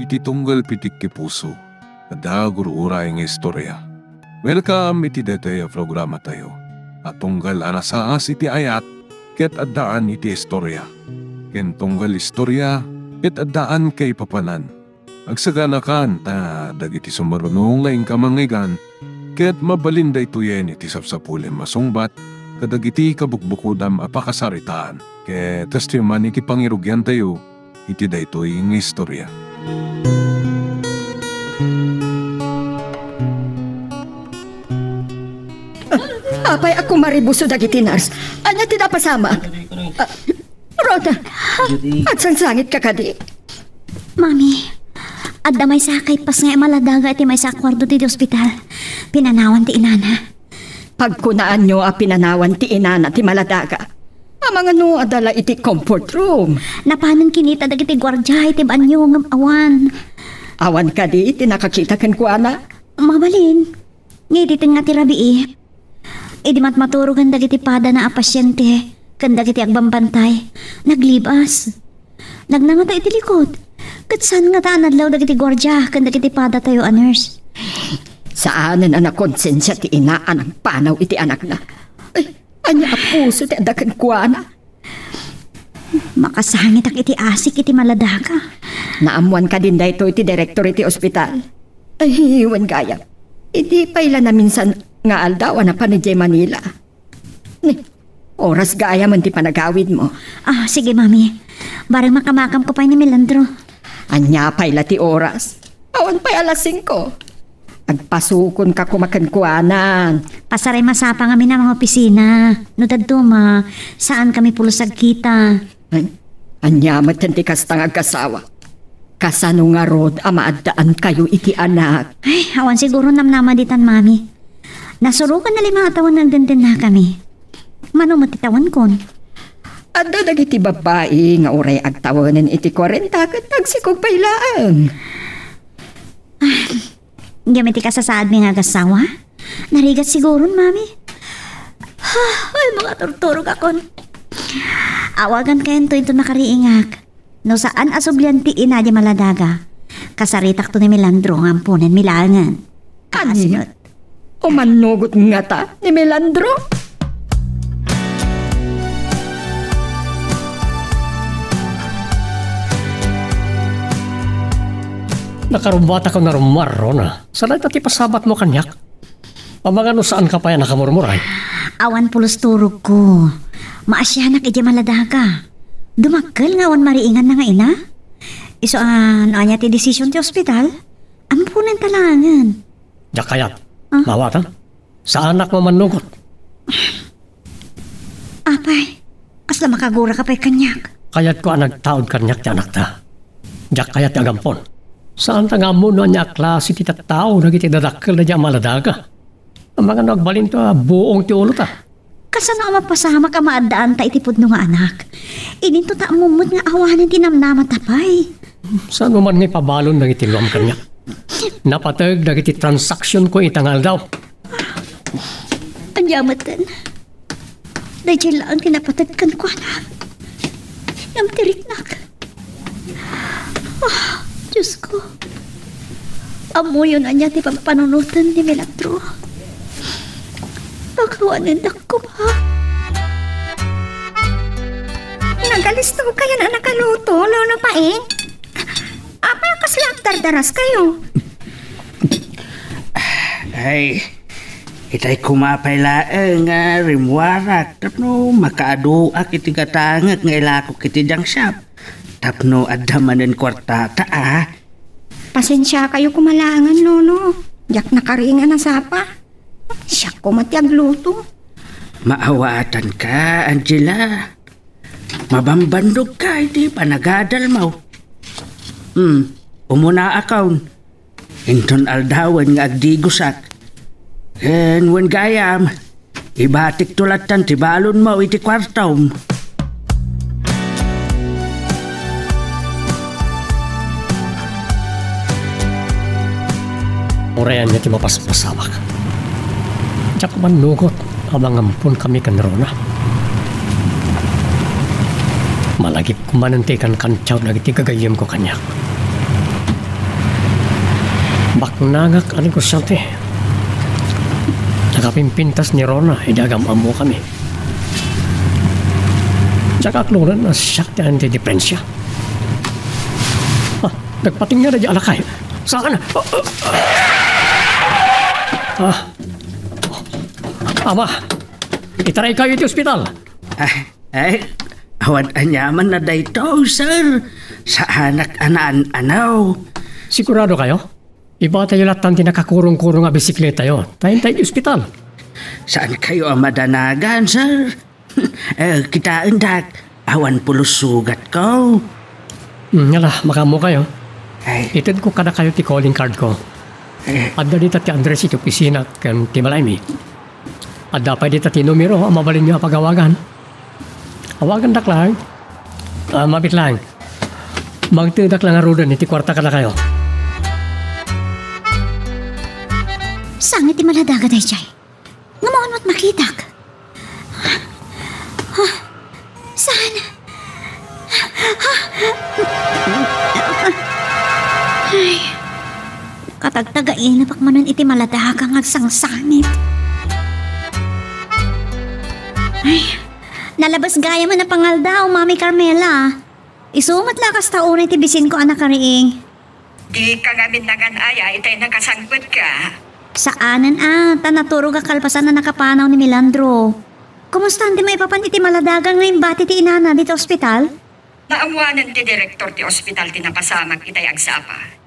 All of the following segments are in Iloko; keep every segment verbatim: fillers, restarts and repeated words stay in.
Ti tunggal pitik ti puso, adda gur-uray nga istorya. Welcome iti daytoy a programatayo a tunggal a nasaas iti ayat ket addaan iti istorya, ken tunggal istorya ket addaan kaipapanan. Agsaganakan ta dagiti sumaruno nga inka mangngeggan ket mabalin daytoyen iti sapsapulem a sungbat kadagiti kabukbukodam a pakasaritaan. Ket kastoy man iti pangirugiantayo iti daytoy nga istorya. Apay a kumaribuso dagiti nurse? Ania ti napasamak? Ah, Rhoda, agsangsangitka kadi? Mami, adda maysa a kaippas nga imaladaga iti maysa a kuarto ti ospital. Pinanawan ti inana. Pagkunaanyo a pinanawan ti inana ti maladaga. Amangan no adda la iti comfort room. Napanen kinita dagiti guardia iti banio ngem awan. Awan kadi ti nakakita kenkuana? Mabalin. Ngem idi tengnga ti rabii, idi matmaturogen dagiti padana a pasiente ken dagiti agbambantay, naglibas. Nagnangata iti likod, ket saan ngata a nadlaw dagiti guardia ken dagiti padatayo a nurse. Saanen a nakonsensia ti ina a nagpanaw iti anakna. Ay, ania a puso ti adda kenkuana? Makasangitak iti asik iti maladaga. Naammoan kadin daytoy ti direktor iti ospital? Ay, wen gayam. Idi pay la naminsan nga aldaw a napan idiay Manila. Ni, oras gayam ti panagawidmo. Ah, sige, Mami. Bareng makamakamko pay ni Melandro. Ania pay la ti oras? Awan pay alas singko. Agpasukonka koma kenkuana. Pasaray masapa ngamin a mangopisina. No dadduma, saankami pulos agkita. Ay, ania met ti kasta nga agasawa? Kasano ngarud a maaddaankayo iti anak? Ay, awan siguro namnama ditan, Mami. Nasurogan na lima a tawen nga agdendennakami. Mano met ti tawenkon? Adda dagiti babbai nga uray agtawenen iti kuarenta ket agsikog pay laeng. Ngem iti kasasaadmi nga agassawa, narigat siguron, Mami. Ay, makaturturogakon. Awagankayo inton nakariingak. No saan a sublian ti ina di maladaga, kasaritakto ni Melandro nga amponenmi laengen. Ania? Kaasi met. Umannugot ngata ni Melandro? Nakarubbatak a narummuar, Rona. Saan ta ti pasabatmo kaniak? Amangan no saanka pay a nakamurmuray? Awan pulos turogko. Maasianak idiay maladaga. Dumakkel nga awan mariinganna nga ina. Isu a, no ania ti desisyon ti ospital, amponenta laengen. Diak kayat. Ah? Mawatan? Saanak mamannugot. Apay, kasla makaguraka pay kaniak. Kayatko a nagtaud kaniak ti anakta. Diak kayat ti agampon. Saanta nga ammo no ania a klase ti tattao dagiti dadakkel daydiay a maladaga. Amangan no agbalinto a buong ti ulota. Kasano a mapasamak a maaddaanta iti pudno nga anak? Idinto ta ammo met nga awanen ti namnamata pay. Saan man nga ipabalon dagiti luam kaniak? Napateg dagiti transaksionko ita nga aldaw. Ania metten? Daydiay laeng ti napateg kenkuana. Ngem ti riknak. Ah, Diosko. Ammoyon ania ti pampanunoten ni Melandro. Pakawanendak koma. Nagalisto kayon a nakaluto, Lolo Paeng? Apay a kasla agdardaraskayo? Ay, itay koma pay laeng nga rimmuarak tapno makaaduak iti gatangek nga ilakok iti junk shop. Tapno adda manen kuartata, a. Pasensiakayo koma laengen, Lolo. Diak nakaringan a sapa. Siak koma ti agluto. Maawatanka, Angela. Mabambandogka iti panagadalmo. Hmm, umunaakon. Inton aldawen nga agdigosak. Ken wen gayam, ibatikto lattan ti balonmo iti kuartom. Uray ania ti mapaspasamak. Diak mannugot a mangamponkami ken Rona. Malagipko manen ti ikankantiaw dagiti gagayyemko kaniak. Baknangak a negosyante. Nakapimpintas ni Rona idi agam-ammokami. Diak aklonen a siak ti antideprensya. Ah, nagpatingga daydi a lakay. Saan? Ah, ah. Ah. Ama, itaraykayo iti ospital. Ah, ay, awan aniamanna daytoy, sir. Saanak a naan-anaw. Sigurado kayo? Ibatayo lattan ti nakakurong-kurong a bisikletayo. Ta intay iti ospital. Saankayo a madanagan, sir? Eh, kitaendak, awan pulos sugatko. Hmm, ngala, makaammokayo. Ay. Itedko kadakayo ti calling cardko. Eh. Adda dita ti address iti opisina ken ti balay mi. Adda pay dita ti numero a mabalinyo a pagawagan. Awagandak lang. Ah, mabit lang. Mangtedak lang ngaruden iti kuarta kadakayo. Saan iti maladaga daydiay? Ngem awan met makitak. Ha? Saan? Ay. Katagtagainepek manen iti maladaga nga agsangsangit. Ay. Nalabes gayamen a pangaldaw, Mami Carmela. Isu met la kasta unay ti bisinko a nakariing. Dika ngamin nangan-aya itay nakasangpetka? Saanen a, ta naturogak kalpasan a nakapanaw ni Melandro. Kumustaen ti maipapan iti maladaga nga imbati ti inana dita ospital? Naammoanen ti direktor ti ospital ti napasamak itay agsapa.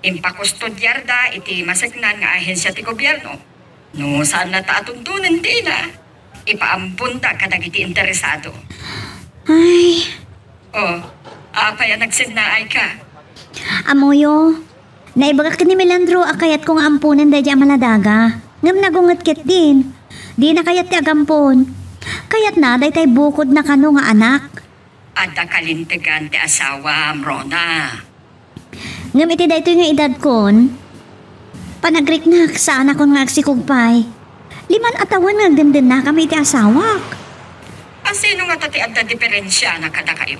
Impakustudiarda iti maseknan nga ahensia ti gobierno. No saan latta a tundonen ti ina, ipaamponda kadagiti interesado. Ay. O, apay a nagsennaayka? Ammoyo, naibagak ken ni Melandro a kayatko nga amponen daydiay a maladaga. Ngem nagunget ketdin. Dina kayat ti agampon. Kayatna daytay bukodna kano nga anak. Adda kalintegan ti asawam, Rona. Ngem iti daytoy nga edadkon, panagriknak, saanakon nga agsikog pay. Lima a tawen nga agdendennakami iti asawak. Asino ngata ti adda diperensiana kadakayo?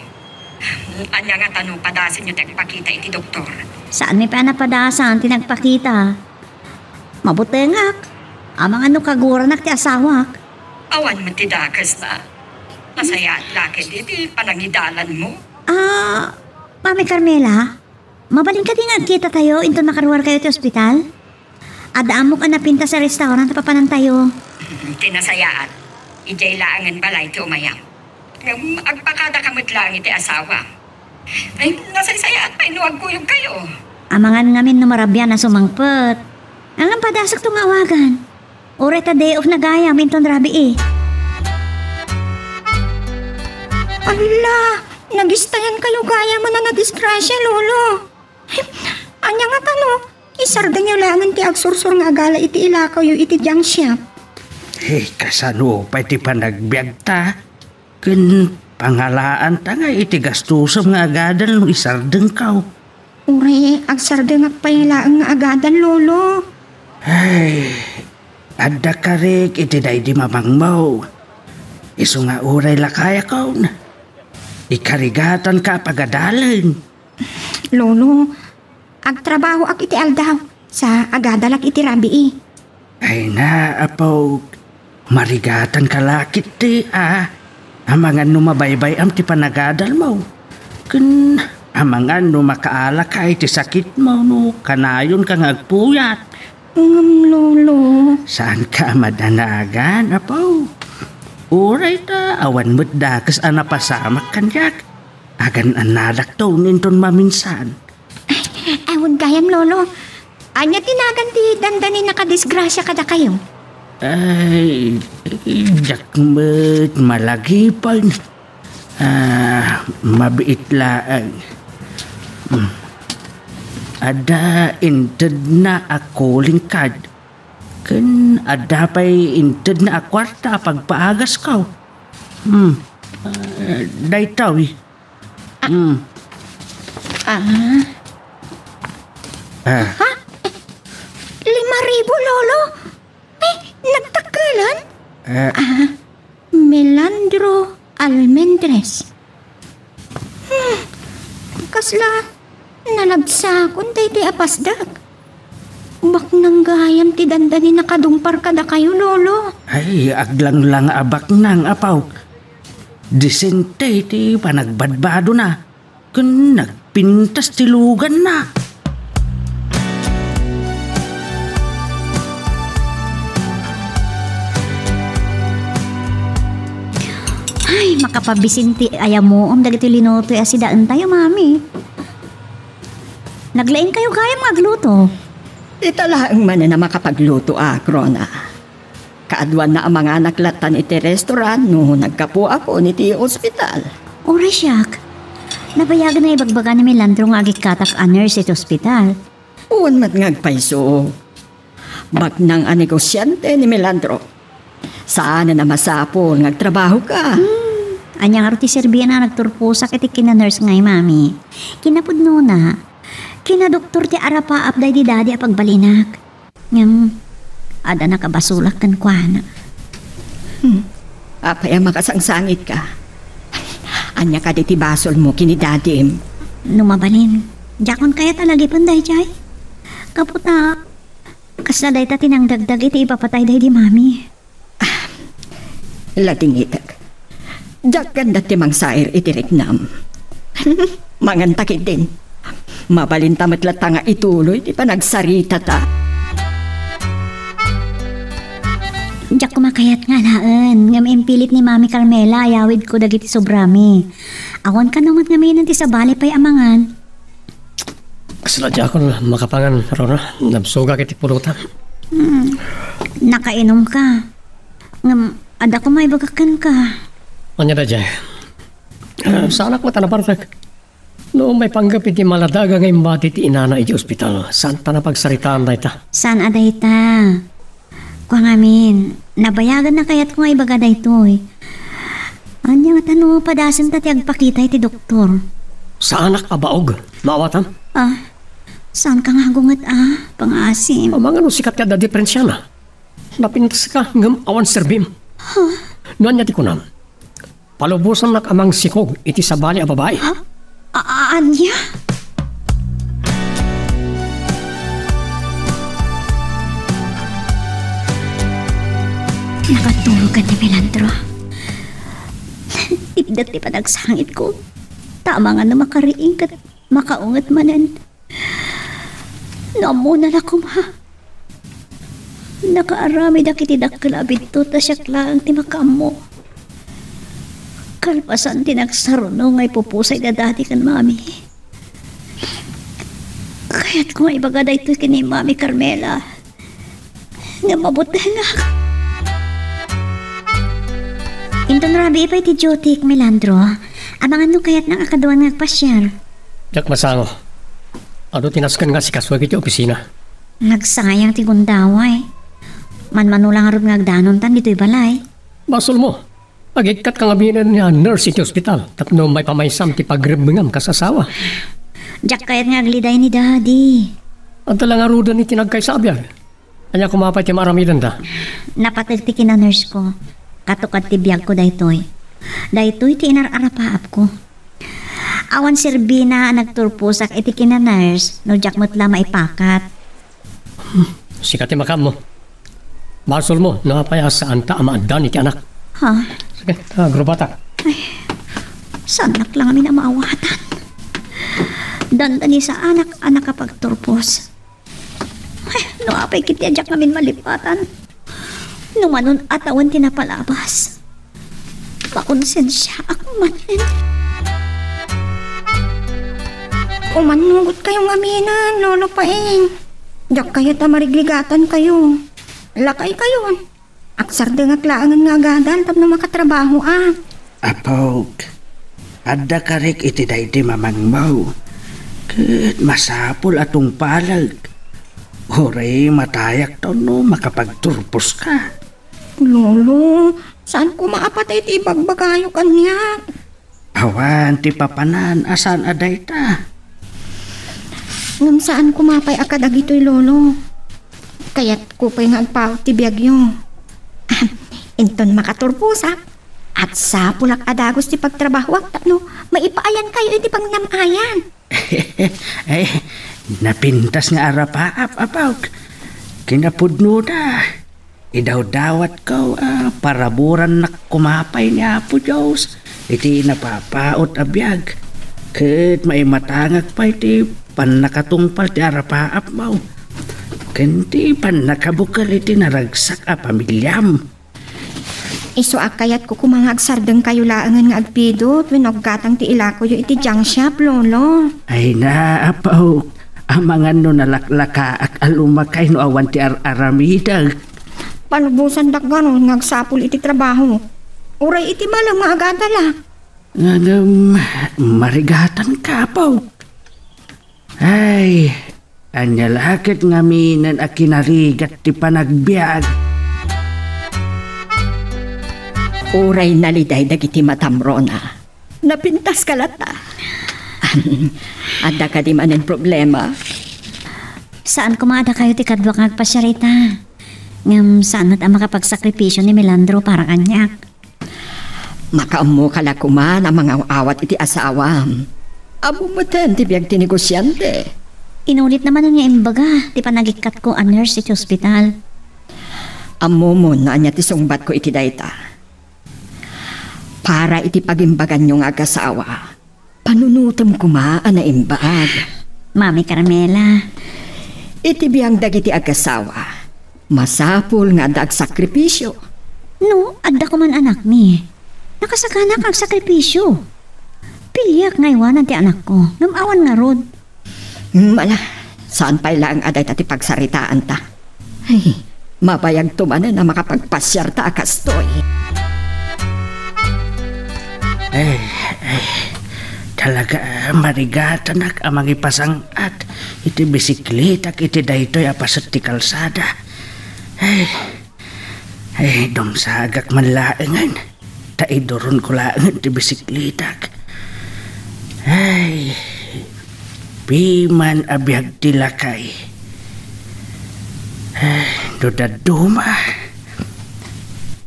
Ania ngata no padasenyo ti agpakita iti doktor? Saanmi pay a napadasan ti nagpakita. Mabutengak. Amangan no kaguranak ti asawak. Awan met ti dakesna. Nasayaat la ketdi ti panangidalanmo. Ah, Mami Carmela, mabalin kadi nga agkitatayo inton makaruarkayo ti ospital? Adda ammok a napintas a restaurant a papanantayo. Ti nasayaat, idiay laengen balay ti umayam. Ngem agpakadaka met laeng iti asawam. Ay, nasaysayaat pay no agkuyogkayo. Amangan ngamin no marabian a sumangpet. Ngem padasekto nga awagan. Uray ta day off na gayam inton rabii. Ala, nagistayankayo gayamen a nadisgrasia, Lolo. Ania ngata no isardengyo laengen ti agsursor nga agala iti ilakawyo iti junk shop? Hey, kasano pay ti panagbiagta? Ken pangalaanta nga iti gastosem nga agadal no isardengkaw. Uray agsardengak pay laeng nga agadal, Lolo. Ay, adda karik iti daydi mamangmo. Isu nga uray lakayakon, ikarigatanka a pagadalen. Lolo, agtrabahoak iti aldaw, sa agadalak iti rabii. Ay na, apok, marigatanka la ketdi a. Amangan no mabaybay-am ti panagadalmo. Ken amangan no makaalaka iti sakitmo no kanayonka nga agpuyat. Ngem, Lolo. Saanka a madanagan, apo. Uray ta awan met dakes a napasamak kaniak. Agan-annadakto inton maminsan. Awan gayam, Lolo. Ania ti nagan ti dandani nakadisgrasia kadakayo? Ay, diak met malagipen. Ah, mabiit laeng. Hmm. Adda intedna a calling card. Ken adda pay intedna a kuarta a pagpaagasko. Hmm. Ah, daytoy. Ah. Hmm. Ah. Ah. Ha? Lima ribu, Lolo? Ay, nagtakkelan? Ah. Ah, Melandro Almendres. Hmm, kasla nalagsakon daytoy a pasdek. Baknang gayam ti dandani nakadungpar kadakayo, Lolo. Ay, aglanglang a baknang, Apo. Disente ti panagbadbadona ken nagpintas ti luganna. Ay, makapabisin ti ayamuom dagiti linutoy a sidaentayo, Mami. Naglaingkayo gayam nga agluto. Ita laeng manen a makapaglutoak, Rona. Kaaduanna a manganak lattan iti restaurant no naggapuakon iti ospital. Uray siak, nabayagen nga ibagbaga ni Melandro nga agikkatak a nurse iti ospital. Wen met nga agpayso. Baknang a negosiante ni Melandro. Saanen a masapul nga agtrabahoka. Hmm. Ania ngarud ti serbian a nagturposak iti kinanurse ngay, Mami? Kinapudnona, kinadoktor ti arapaap daydi Daddy a pagbalinak. Ngem, adda nakabasolak kenkuana. Hmm. Apay a makasangsangitka? Ania kadi ti basolmo ken ni Dadim? No mabalin, diakon kayat a lagipen daydiay. Gapu ta, kasla dayta ti nangdagdag iti ipapatay daydi Mami. Ah, ladingitek. Diak ganda ti mangsair iti riknam. Manganta ketdin. Mabalinta met latta nga ituloy ti panagsaritata. Diak koma kayat nga alaen, ngem impilit ni Mami Carmela a yawidko dagiti sobrami. Awan kano met ngamin ti sabali pay a mangan. Kasla diakon makapangan, Rona. Nabsogak iti pulutan. Hmm. Nakainom ka. Ngem, adda koma ibagak kenka. Ania daydiay? Ah, saanak met a napartek. No maipanggep iti maladaga nga imbati ti inana iti ospital, saanta a pagsaritaan dayta. Saan a dayta? Kua ngamin, nabayagen a kayatko nga ibaga daytoy. Ania ngata no padasenta ti agpakita iti doktor? Saanak a baog. Maawatam? Ah, saanka nga agunget a, pangaasim? Amangan no sika ti adda diperensiana. Napintaska, ngem awan serbim. Huh? No ania ti kunam? Palubosannak a mangsikog iti sabali a babai. Ha? A-, a-, ania? Nakatulog ni Melandro. Tipdek ti panagsangitko. Tama nga no makariing ket makaunget manen. No ammona la koma. Nakaaramidak iti dakkel a biddut ta siak laeng ti makaammo. Kalpasan ti nagsaruno nga ipupusay da Daddy ken Mami. Kayatko nga ibaga daytoy ken ni Mami Carmela. Ngem mabutengak. Inton rabii pay ti duty, Melandro. Amangan no kayatnak a kaduan nga agpasiar. Diak masango. Adu ti nasken nga asikasuek iti opisina. Nagsayang ti gundaway. Manmano la ngarud nga agdanontan ditoy balay. Basolmo. Agikkatka ngaminen nga nurse iti ospital tapno maipamaysam ti pagrebbengam kas asawa. Diak kayat nga agliday ni Daddy. Adda la ngaruden iti nagkaysa a biag. Ania koma pay ti maaramidenda? Napateg ti kinanurse ko. Katukad ti biagko daytoy. Daytoy ti inar-arapaapko. Awan serbina a nagturposak iti kinanurse no diak met la maipakat. Hmm, sika ti makaammo. Basolmo no apay a saanta a maaddan iti anak. Ha? Sige, ta, grubatak. Ay, saannak la ngamin a maawatan. Dandani saanak a nakapagturpos. Ay, no apay ketdi a diak ngamin malipatan. No manon a tawen ti napalabas. Makonsensiaak manen. Umannurotkayo ngaminen, Lolo Paeng. Diak kayat a marigrigatankayo. Lakaykayon. Agsardengak laengen nga agadal tapno makatrabahoak. Apok, adda karik iti daydi mamangmo. Ket masapul a tungpalek. Uray matayakto no makapagturposka. Lolo, saan koma a patay ti ibagbagayo kaniak? Awan ti papanan a saan a dayta. Ngem saan koma pay a kadagitoy, Lolo. Kayatko pay nga agpaut ti biagyo. Inton makaturposak, agsapulak a dagus ti pagtrabahoak tapno maipaayankayo iti pangnam-ayan. Ay, napintas nga arapaap, Apok. Kinapudnona, idawdawatko a paraburannak koma pay ni Apo Dios iti napapaut a biag, ket maimatangak pay ti pannakatungpal ti arapaapmo, ken ti pannakabukel iti naragsak a pamiliam. Isu a kayatko koma nga agsardengkayo laengen nga agpidut wenno aggatang ti ilakoyo iti junk shop, Lolo. Ay na, Apo, amangan no nalaklakaak a lumakay no awan ti ar-aramidek. Palubosandak garud nga agsapul iti trabaho. Uray iti malem nga agadalak. Ngem, marigatanka, Apo. Ay, ania la ket ngaminen a kinarigat ti panagbiag? Uray naliday dagiti matam, Rona. Napintaska latta. Adda kadi manen problema? Saan koma a dakayo ti kaduak nga agpasiarita. Ngem saan met a makapagsakripisio ni Melandro para kaniak. Makaammoka la koma a mangaw-awat iti asawam. Ammom met ti biag ti negosiante. Inulitna manen nga imbaga ti panagikkatko a nurse iti ospital. Ammomon no ania ti sungbatko iti dayta. Para iti pagimbaganyo nga agasawa, panunotem koma a naimbag. Mami Carmela. Iti biang dagiti agasawa, masapul nga adda agsakripisio. No, adda koman anakmi. Nakasakanak nga agsakripisio. Piliak nga aywanan ti anakko, ngem awan ngarud. Hmm, ala, saan pay laeng a dayta ti pagsaritaanta. Ay, mabayagto manen a makapagpasiarta a kastoy. Ay, ay, talaga, marigatanak a mangipasang-at iti bisikletak iti daytoy a paset ti kalsada. Ay, ay, dumsagak man laengen. Ta iduronko laeng ti bisikletak. Ay, piman a biag ti lakay. Ay, no dadduma,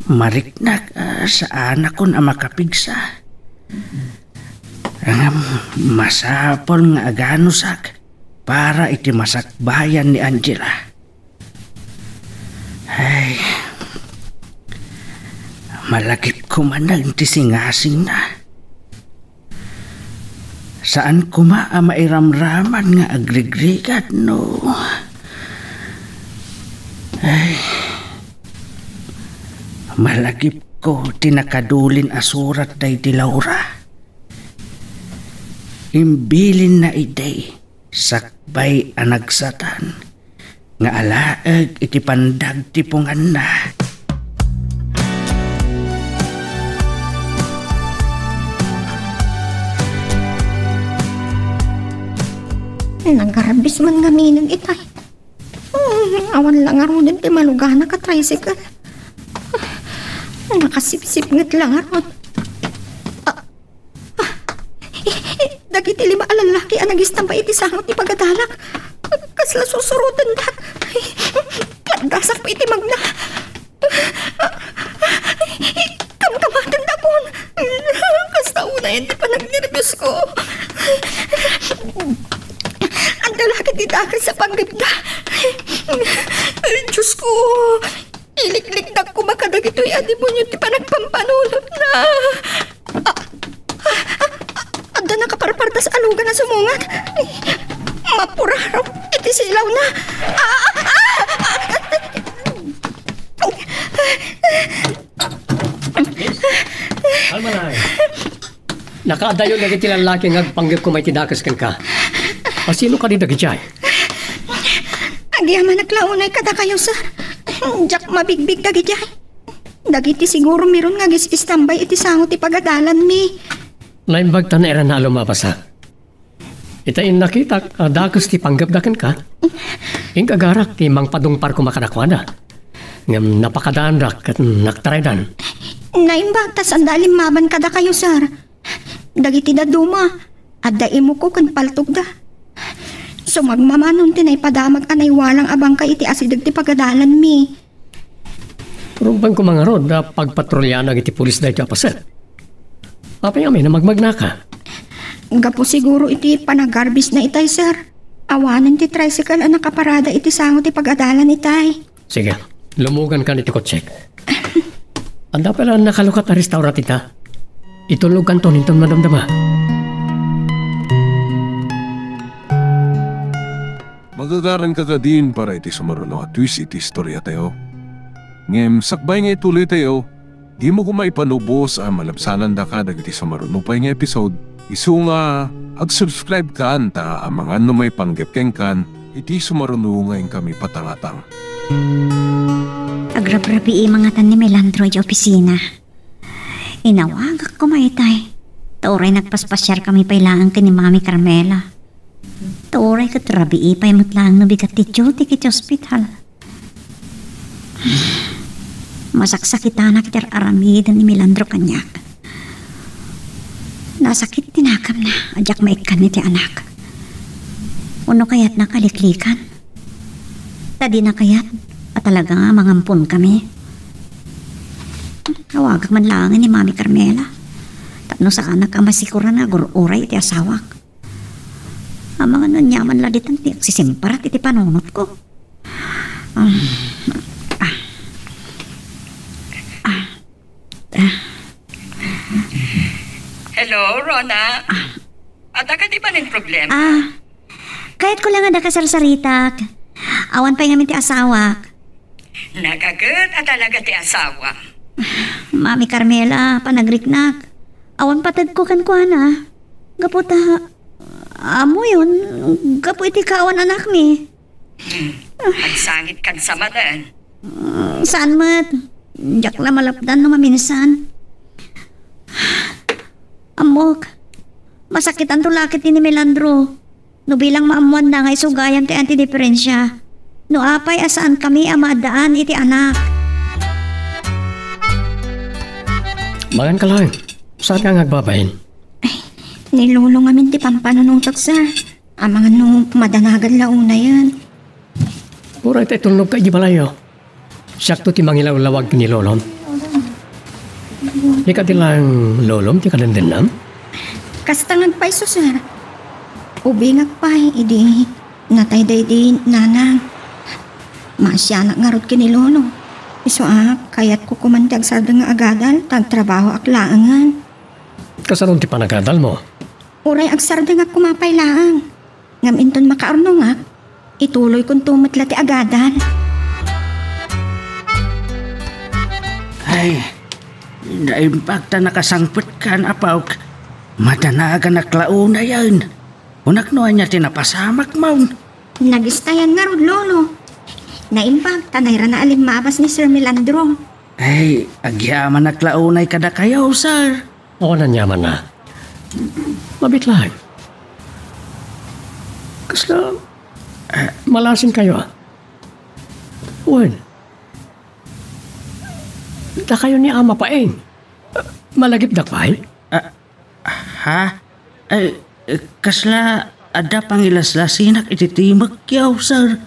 mariknak a saanakon a makapigsa. Ngem masapul nga aganusak para iti masakbayan ni Angela. Ay, malagipko manen ti singasingna. Saan koma a mairamraman nga agrigrigat no. Ay, malagipko ti nakadulin a surat daydi Laura. Imbilinna idi sakbay a nagsatan nga alaeg iti pandag ti punganna. Nagarbis man ngaminen itay. Hmm, awan la ngaruden ti maluganak a tricycle. Nakasipsipnget la ngarud. Ah, ah, dagiti lima a lallaki a nagistambay iti sango ti pagadalak. Kasla susurotendak. Kaddasak pay iti magna. Kamkamatendakon. Kasta unayen ti panagnerbios ko. Adda la ket ti dakes a panggepda. Dios ko, iliklikdak koma kadagitoy a demonio ti panagpampanunotna. Ah, ah, ah, adda nakaparpardas a lugan a sumungat. Mapurarok iti silawna. Ah, ah, ah, ah. Miss, kalma na. Nakaadayo dagiti lallaki nga agpanggep koma iti dakes kenka. A, sino kadi dagidiay? Agyamanak la unay kadakayo, sir. Diak mabigbig dagidiay. Dagiti siguro meron nga agis-istambay iti sango ti pagadalanmi. Naimbag ta nairana a lumabasa. Ita innakitak a dakes ti panggepda kenka. Ingagarak ti mangpadungpar koma kadakuada. Ngem napakadaandak ket nagtaraydan. Naimbag ta sanda a limmaban kadakayo, sir. Dagiti dadduma, adda imukko ken paltogda. Sumagmamanon ti naipadamag a naiwalang a bangkay iti asideg ti pagadalanmi. Rungbaen koma ngarud a pagpatrolianak iti pulis daytoy a paset. Apay ngamin a magmagnaka? Gapu siguro iti panagarbisna itay, sir. Awanen ti tricycle a nakaparada iti sango ti pagadalan, itay. Sige, lumugankan iti kotsek. Adda pay la nakalukat a restaurant ita. Itulogkanton inton madamdama. Magagaranka kadin para iti sumaruno a twist iti istoriatayo. Ngem sakbay nga ituloytayo, dimo koma ipanubos a malabsanandaka dagiti sumaruno pay nga episode. Isu nga, ag-subscribe kan ta amangan no maipanggep kenkan iti sumaruno nga inkami patangatang. Agrabrabii mangatan ni Melandro iti opisina. Inawagak koma itay. Ta uray nagpaspasiar kami pay laeng ken ni Mami Carmela. Ta uray ket rabii pay met laeng no bigat ti duty iti ospital. Masaksakitanak iti ar-aramiden ni Melandro kaniak. Nasakit ti nagamna a diak maikkan iti anak. Wenno kayatna a liklikan? Ta dina kayat a talaga nga mangampon kami. Awagak man laeng ni Mami Carmela tapno saanak a masikoran nga agur-uray iti asawak. Amangan no aniaman la ditan ti agsisimparat iti panunotko. Ah, ah, ah, ah. Hello, Rona. Ah. Adda kadi manen problema? Ah, kayatko la nga adda kasarsaritak. Awan pay ngamin ti asawak. Nagaget a talaga ti asawa. Mami Carmela, panagriknak. Awan pategko kenkuana. Gapu ta, ammoyon, gapu iti kaawan anakmi. Hmm. Agsangit kan sa manen. Mm, saan met. Diak la malapdan no maminsan. Ammok, masakitanto la ket ni Melandro. No bilang maammoanna nga isu gayam ti antidiferensia. No apay a saankami a maaddaan iti anak. Mangan ka laeng. Saanka nga agbabain? Ay, ni Lolo ngamin ti pampanunotek, sir. Amangan no madanagan la unayen. Uray ta itulnogka idiay balayyo. Siakto ti mangilawlawag ken ni Lolom. Di kadi laeng Lolom ti kadendennam? Kasta nga agpayso, sir. Ubingak pay idi natay daydi nanang. Maasianak ngarud ken ni Lolo. Isu a, kayatko koman ti agsardeng nga agadal, ta agtrabahoak laengen. Kasano ti panagadalmo? Uray agsardengak koma pay laeng. Ngem inton makaurnongak, ituloykonto met la ti agadal. Ay, naimbag ta nakasangpetkan, apok. Madanaganak la unayen. Kunak no ania ti napasamak, Ma'am. Nagistayan ngarud, Lolo. Naimbag ta nairana a limmabas ni Sir Melandro. Ay, agyamanak la unay kadakayo, sir. Awan aniamanna. Mabitlaeng. Kasla, eh, malasinkayo, a? Wen, dakayo ni Ama Paeng. Malagipdak pay? Ah, ha? Ay, eh, kasla adda pangilaslasinak iti timekyo, sir?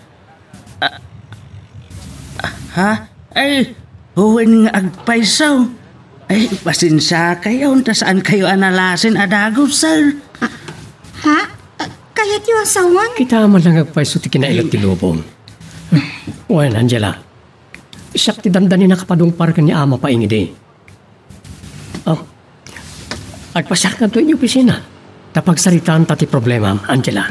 Ah, ah, ha? Ay, wen nga agpayso. Ay, pasensiakayo, ta saankayo a nalasin a dagus, sir. Ah, ha? Ah, kayatyo a sawen? Kita man lang agpayso ti kinailat ti lubong. Wen, Angela, siak ti dandani nakapadungpar ken ni Ama Paeng idi. Oh. Agpasiarkanto iti opisina. Ta pagsaritaanta ti problemam, Angela.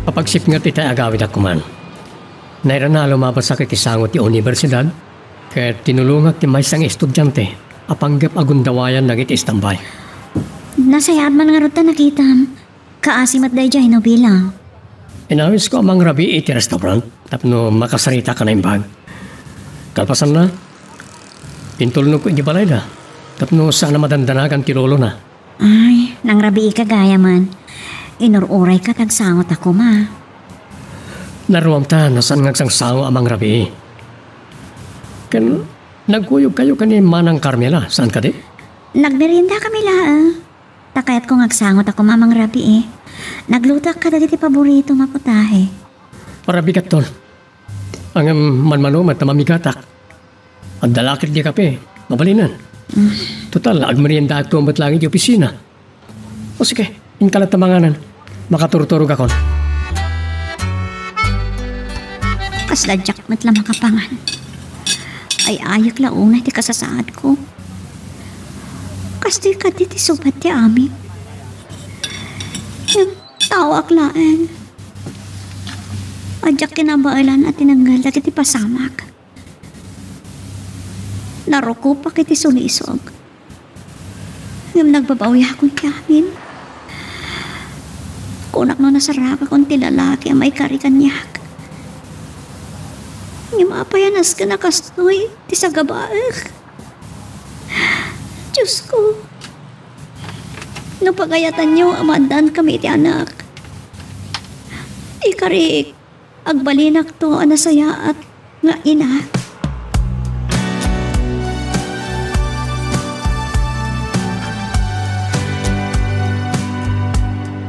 Papagsipnget itay agawidak koman. Nairana a lumabasak iti sango ti universidad, ket tinulongak ti maysa nga estudiante a panggep a gundawayan dagiti istambay. Nasayaat man ngarud ta nakitam. Kaasi met daydiay no bilang. Inawisko a mangrabii iti restaurant tapno makasaritak a naimbag. Kalpasanna, intulnogko iti balayda tapno saan a madandanagan ti lolona. Ay, nangrabiika gayamen. Inur-urayka ta agsangot a koma. Naruamta no saan nga agsangsango a mangrabii. Ken nagkuyogkayo ken ni Manang Carmela, saan kadi? Nagmeriendakami laeng. Ta kayatko nga agsangot a koma mangrabii. Naglutoak kadagiti paboritom a putahe. Para bigatton. Ngem manmano met ta mamigatak. Adda la ketdi kape. Mabalinen. Total, agmeriendaakto met laeng iti opisina. O sige, inka latta manganen. Makaturturogakon. Kasla diak met la makapangan. Ay-ayek la unay ti kasasaadko. Kastoy kadi ti subat ti amin. Ngem taoak laeng. Diak kinabaelan a tinengngel dagiti pasamak. Narukopak iti sulisog. Ngem nagbabawiakon ti amin. Kunak no nasaragakon ti lalaki a maikari kaniak. Ngem apay a nasken a kastoy ti sagabaek? Diosko, no pagayatanyo a maaddankami iti anak, ikariik. Agbalinakto a nasayaat nga ina.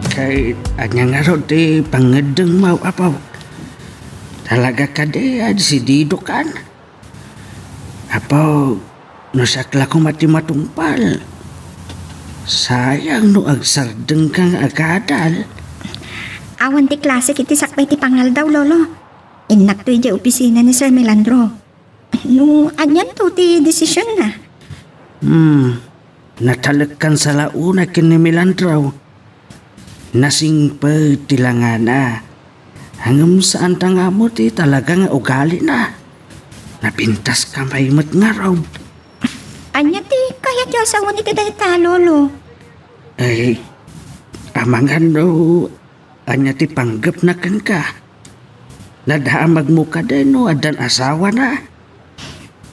Ket ania ngarud ti pangngeddengmo, Apo? Talaga kadi a desididokan? Apo, no siak la koma ti matungpal, sayang no agsardengka nga agadal. Awan ti klasik iti sakbay ti pangaldaw, Lolo. Innakto idiay opisina ni Sir Melandro. No, anianto ti desisionna? Hmm, natalekkan sa la unay ken ni Melandro. Nasingpet ti langana. Ngem saanta nga ammo ti talaga nga ugalina. Napintaska pay met ngarud. Ania ti kayatyo a sawen iti dayta, Lolo? Ay, amangan no ania ti panggepna kenka. Nadamagmo kadi no addan asawana?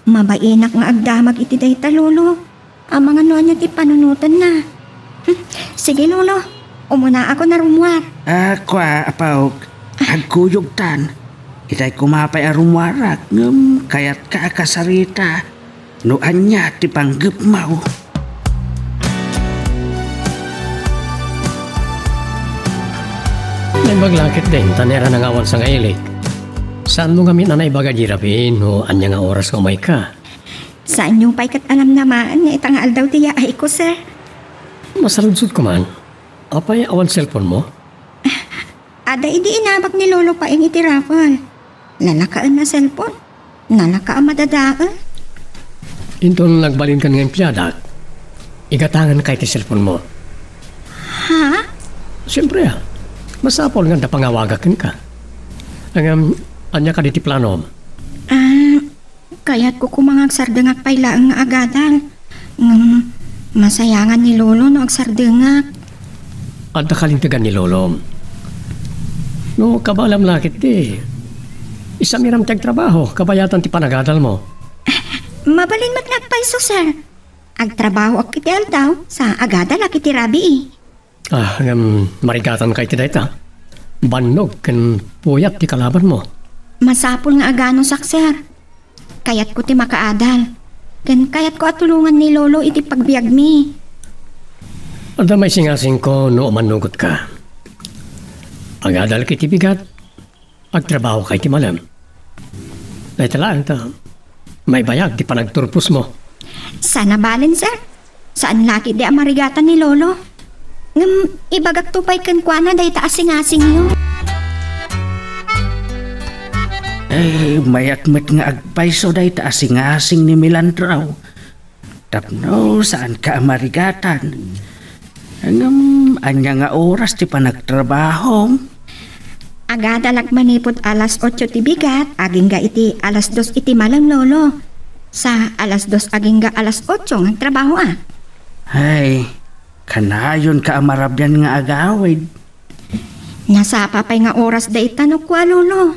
Mabainak nga agdamag iti dayta, Lolo. Amangan no ania ti panunotenna. Hmm, sige, Lolo. Umunaakon a rummuar. Ah, kua, Apok. Agkuyogtan. Itay koma pay a rummuarak, ngem kayatka a kasarita no ania ti panggepmo. Naimbag la ketdin, ta nairana nga awan sangailik. Saanmo ngamin a naibaga idi rabii no ania nga oras nga umayka? Saanyo pay ket alamnamaen nga ita nga aldaw ti yaayko, sir. Masaludsodko man. Apay, awan cellphone-mo? Adda idi inabak ni Lolo Paeng iti raffle. Nalakaen a cellphone. Nalaka a madadael. Inton nagbalinkan nga empleyada, igatanganka iti cellphone-mo. Ha? Siempre, ah. Masapul nga adda pangawagak kenka. Ngem, ania kadi ti planom? Ah, kayatko koma nga agsardengak pay laeng nga agadal. Ngem, masayangan ni Lolo no agsardengak. Adda kalintegan ni Lolo. No, kabaelam la ketdi, isamiram ti agtrabaho, kabayatan ti panagadalmo. Mabalin met nga agpayso, sir. Agtrabahoak iti aldaw, sa agadalak iti rabii. Ah, ngem marigatanka iti dayta. Bannog ken puyat ti kalabanmo. Masapul nga aganusak, sir. Kayatko ti makaadal. Ken kayatko a tulongan ni Lolo iti pagbiagmi. Adda maisingasingko no umannugotka. Agadalka iti bigat, agtrabahoka iti malem. Dayta laeng ta maibayag ti panagturposmo. Saan a balen, sir. Saan la ketdi a marigatan ni Lolo. Ngem ibagakto pay kenkuana dayta a singasingyo. Eh, mayak met nga agpayso dayta a singasing ni Melandro. Tapno saanka a marigatan. Ngem, ania nga oras ti panagtrabahom? Agadalak manipud alas otso ti bigat, agingga iti alas dos iti malem, Lolo. Sa alas dos agingga alas otso nga agtrabahoak. Ay, kanayonka a marabian nga agawid. Nasapa pay nga oras dayta no kua, Lolo.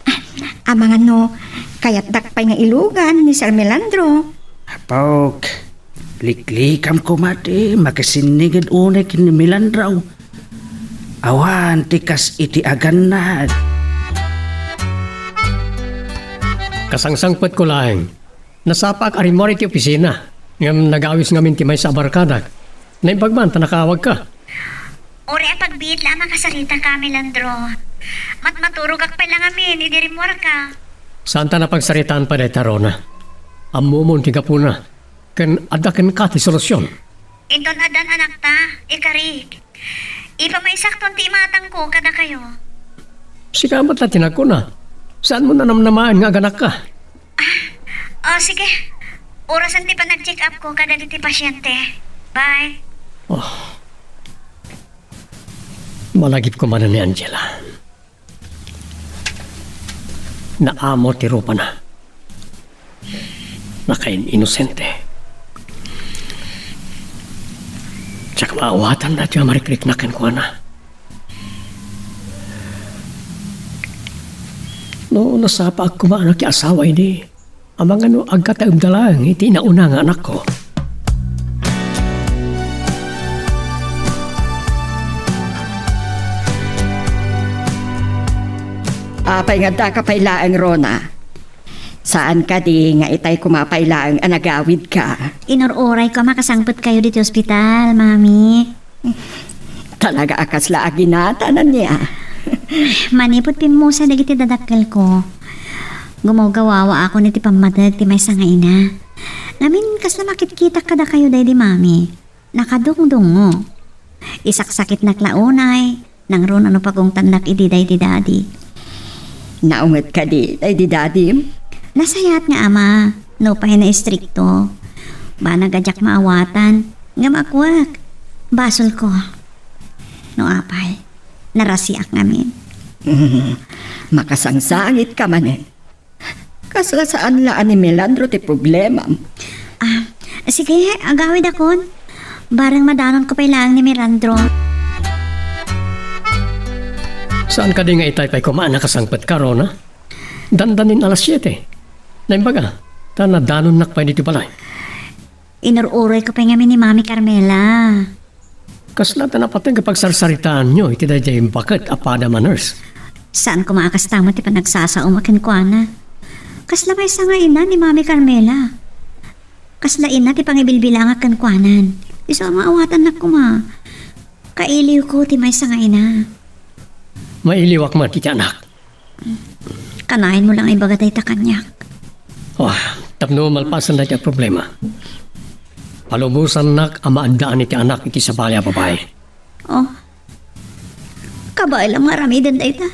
Ah, amangan no, kayatdak pay nga ilugan ni Sir Melandro. Apok, liklikam koma ti makisinniged unay ken ni Melandro. Awan ti kas iti agannad. Kasangsangpetko laeng. Nasapaak a rimmuar iti opisina, ngem nagawis ngamin ti maysa a barkadak. Naimbag man ta nakaawagka. Uray a pagbiit la a makasaritaka, Melandro. Matmaturogak pay la ngamin idi rimmuarka. Saanta a pagsaritaan pay dayta, Rona. Ammomon ti gapuna. ken adda kenka ti solusion. Inton addan anakta, ikarik. Ipamaysakton ti imatangko kadakayo. Sika met la ti nagkuna. Saanmo nanamnamaen nga aganakka? Ah, oh, sige. Orasen ti panag-check-up ko kadagiti pasyente. Bye. Oh. Malagipko manen ni Angela. Naamo ti rupana. Nakain-inosente. Diak maawatan daytoy a marikriknak kenkuana. No nasapaak koma a nakiasawa idi, amangan no agkataemda laeng iti inauna nga anakko. Apay nga addaka pay laeng, Rona? Saan kadi nga itay koma pay laeng a nagawidka? Inur-urayko a makasangpetkayo ditoy ospital, Mami. Talaga a kasla a ginatan ania? Manipud pimmusa dagiti dadakkelko, gumawgawawaakon iti pammateg ti maysa nga ina. Ngamin, kasla makitkitak kadakayo daydi Mami. Nakadungdungngo. Isaksakitnak la unay, nangruna no pagungtannak idi daydi dadi. Naunget kadi daydi dadim? Nasayaat nga ama, nupay naistrikto. Banag a diak maawatan, ngem akuak, basolko. No apay, narasiak ngamin. Mm, makasangsangitka manen. Kasla saan la a ni Melandro ti problemam. Ah, sige, agawidakon. Bareng madanonko pay laeng ni Melandro. Saan kadi nga itay pay koma a nakasangpetka, Rona? Dandanin alas siete. Naimbaga, ta nadanonnak pay ditoy balay. Inur-urayko pay ngamin ni Mami Carmela. Kasla ta napateg a pagsarsaritaanyo iti daydiay baket a padam a nurse? Saan koma a kasta met ti panagsasaom a kenkuana. Kasla maysa nga ina ni Mami Carmela. Kasla ina ti pangibilbilangak kenkuanan. Isu a maawatannak koma. Kailiwko ti maysa nga ina. Mailiwak met iti anak. Kanayon mo lang ibaga dayta kaniak. Oh, tapno malpasen dayta a problema. Palubosannak a maaddaan iti anak iti sabali a babai. Oh. Kabaelam nga aramiden dayta.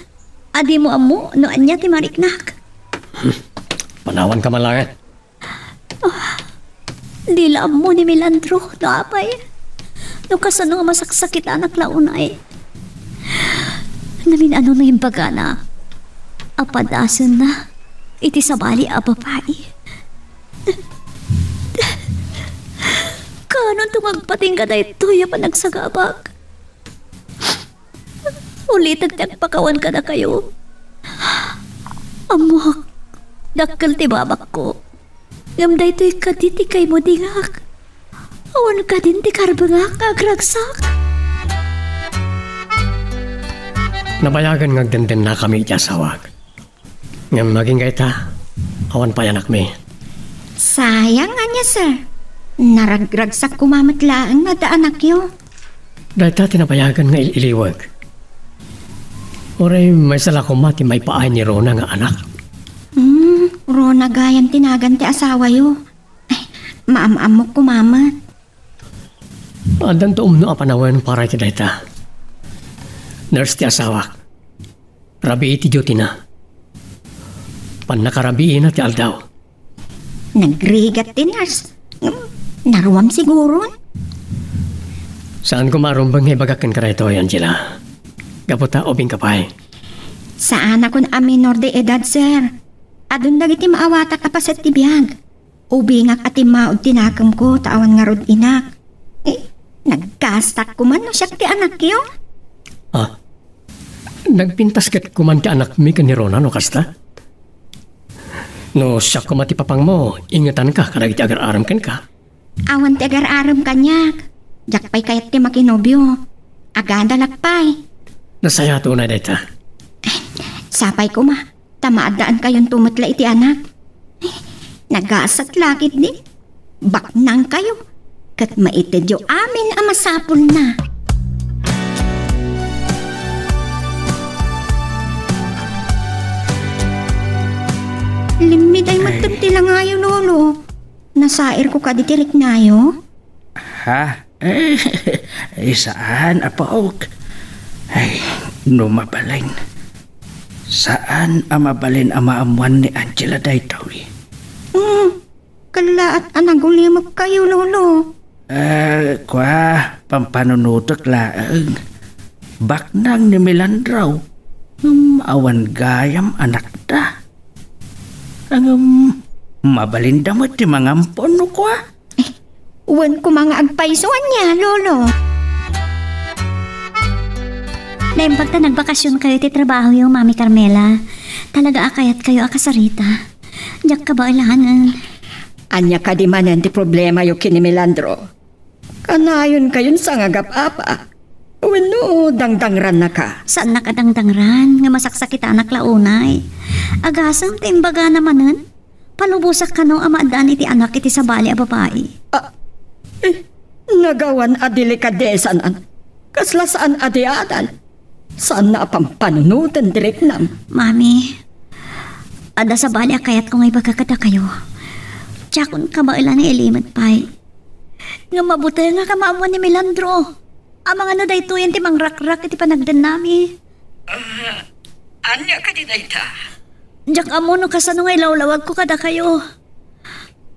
A dimo ammo no ania ti mariknak. Panawanka man laeng. Ah, di la ammo ni Melandro no apay. No kasano nga masaksakitanak la unay. Namin-ano no imbagana a padasenna iti sabali a babai. Kaanonto nga agpatingga daytoy a panagsagabak? Ulitek ti agpakawan kadakayo. Ammok, dakkel ti babakko. Ngem daytoy kadi ti kaimudingak. Awan kadin ti karbengak nga agragsak. Nabayagen nga agdendennakami iti asawak. Ngem agingga ita, awan pay anakmi. Sayang ania, sir. Naragragsak koma met laeng nga adda anakyo. Dayta ti nabayagen nga il-iliwek. Uray maysa la koma ti maipaay ni Rona nga anak. Hmm, Rona gayam ti nagan ti asawayo. Ay, maam-ammok koma met. Addanto umno a panawen para iti dayta. Nurse ti asawak. Rabii ti duty-na. Pannakarabiina ti aldaw. Nagrigat ti nurse. Naruam siguron. Saan koma a rumbeng nga ibagak kenka daytoy, Angela. Gapu ta ubingka pay. Saanakon a minor de edad, sir. Adun dagiti maawatak a paset ti biag. Ubingak a timmaud ti nakemko ta awan ngarud inak. Eh, naggastak koma no siak ti anakyo. Ah, nagpintas ket koma ti anakmi ken ni Rona no kasta? No siak koma ti papangmo, ingetanka kadagiti agar-arem kenka. Awan ti agar-arem kaniak. Diak pay kayat ti makinobio. Agadalak pay. Nasayaat unay dayta. Sapay koma. Ta maaddaankayon met la iti anak. Nagasat la ketdi. Baknangkayo. Ket maitedyo amin a masapulna. Limmiday met ti langayo, Lolo. Nasairko kadi ti riknayo? Ha? Eh, eh, saan, apok. Ay, no mabalin. Saan a mabalin a maammuan ni Angela daytoy? Hmm, kallaat a nagulimekkayo, Lolo. Eh, kua, pampanunotek laeng. Baknang ni Melandro. Hmm, awan gayam anakda. Ngem, mabalinda met ti mangampon no kua. Eh, wen koma nga agpayso ania, Lolo. Naimbag ta nagbakasionkayo iti trabahoyo, Mami Carmela. Talaga a kayatkayo a kasarita. Diak kabaelangen. Ania kadi manen ti problemayo ken ni Melandro? Kanayonkayon sangagap-apa? Wenno dangdangrannaka? Saannak a dangdangran nga masaksakitanak la unay. Agasem ta imbagana manen, palubosak kano a maaddaan iti anak iti sabali a babai. Ah, eh, nagawan a delikadesanan. Kasla saan a di adal. Saanna a pampanunoten ti riknam. Mami, adda sabali a kayatko nga ibaga kadakayo. Diakon kabaelan nga ilimed pay. Ngem mabutengak a maammuan ni Melandro. Amangan no daytoyen ti mangrakrak iti panagdennami. Ah, ania kadi dayta? Diak ammo no kasano nga ilawlawagko kadakayo.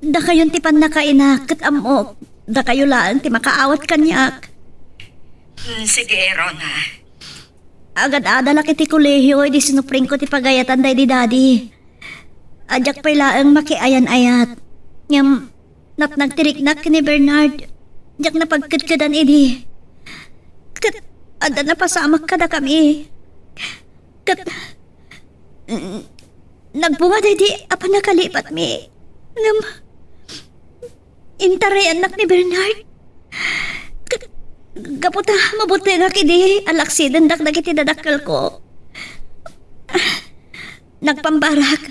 Dakayon ti pannakainak, ket ammok, dakayo laeng ti makaawat kaniak. Hmm, sige, Rona. Agad-adalak iti kolehio idi sinupringko ti pagayatan daydi Daddy. Diak pay laeng makiayan-ayat. Ngem, natnag ti riknak ken ni Bernard. Diak napagkedkedan idi. Ket, adda napasamak kadakami. Ket, mm, nagbunga daydi a pannakalipatmi. Ngem, intarayannak ni Bernard. K-, gapu ta mabutengak idi a laksidendak dagiti dadakkelko. Nagpambarak,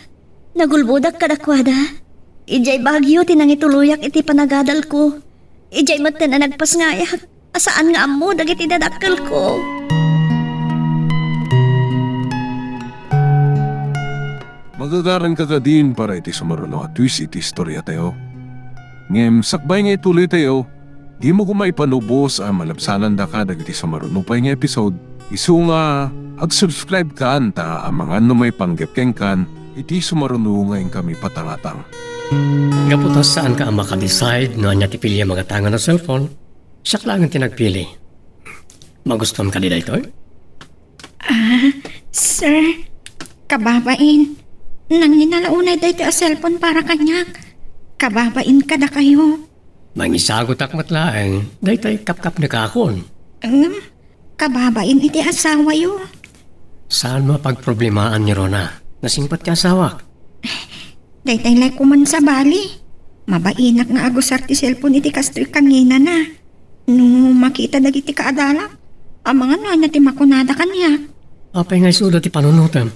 nagulbodak kadakuada. Idiay Baguio ti nangituloyak iti panagadalko. Idiay metten a nagpasngayak a saan nga ammo dagiti dadakkelko. Magagaranka kadin para iti sumaruno a twist iti istoriatayo. Ngem sakbay nga ituloytayo, dimo koma ipalubos a malabsanandaka dagiti sumaruno pay nga episode. Isu nga, ag-subscribe kan ta amangan no maipanggep kenkan iti sumaruno nga inkami patangatang. Gapu ta saanka a maka-decide no ania ti piliam a gatangen a cellphone, siak laengen ti nagpili. Magustuam kadi daytoy? Ah, sir, kababain. Nangina la unay daytoy a cellphone para kaniak. Kababain kadakayo. Mangisagutak met laeng, daytoy kapkapnekakon. Ngem, kababain iti asawayo. Saanmo a pagproblemaan ni Rona. Nasingpet ti asawak. Daytay lay koman sabali. Mabainak nga agusar ti cellphone iti kastoy kanginana. No makita dagiti kaadalak, amangan no ania ti makunada kaniak. Apay nga isuda ti panunotem?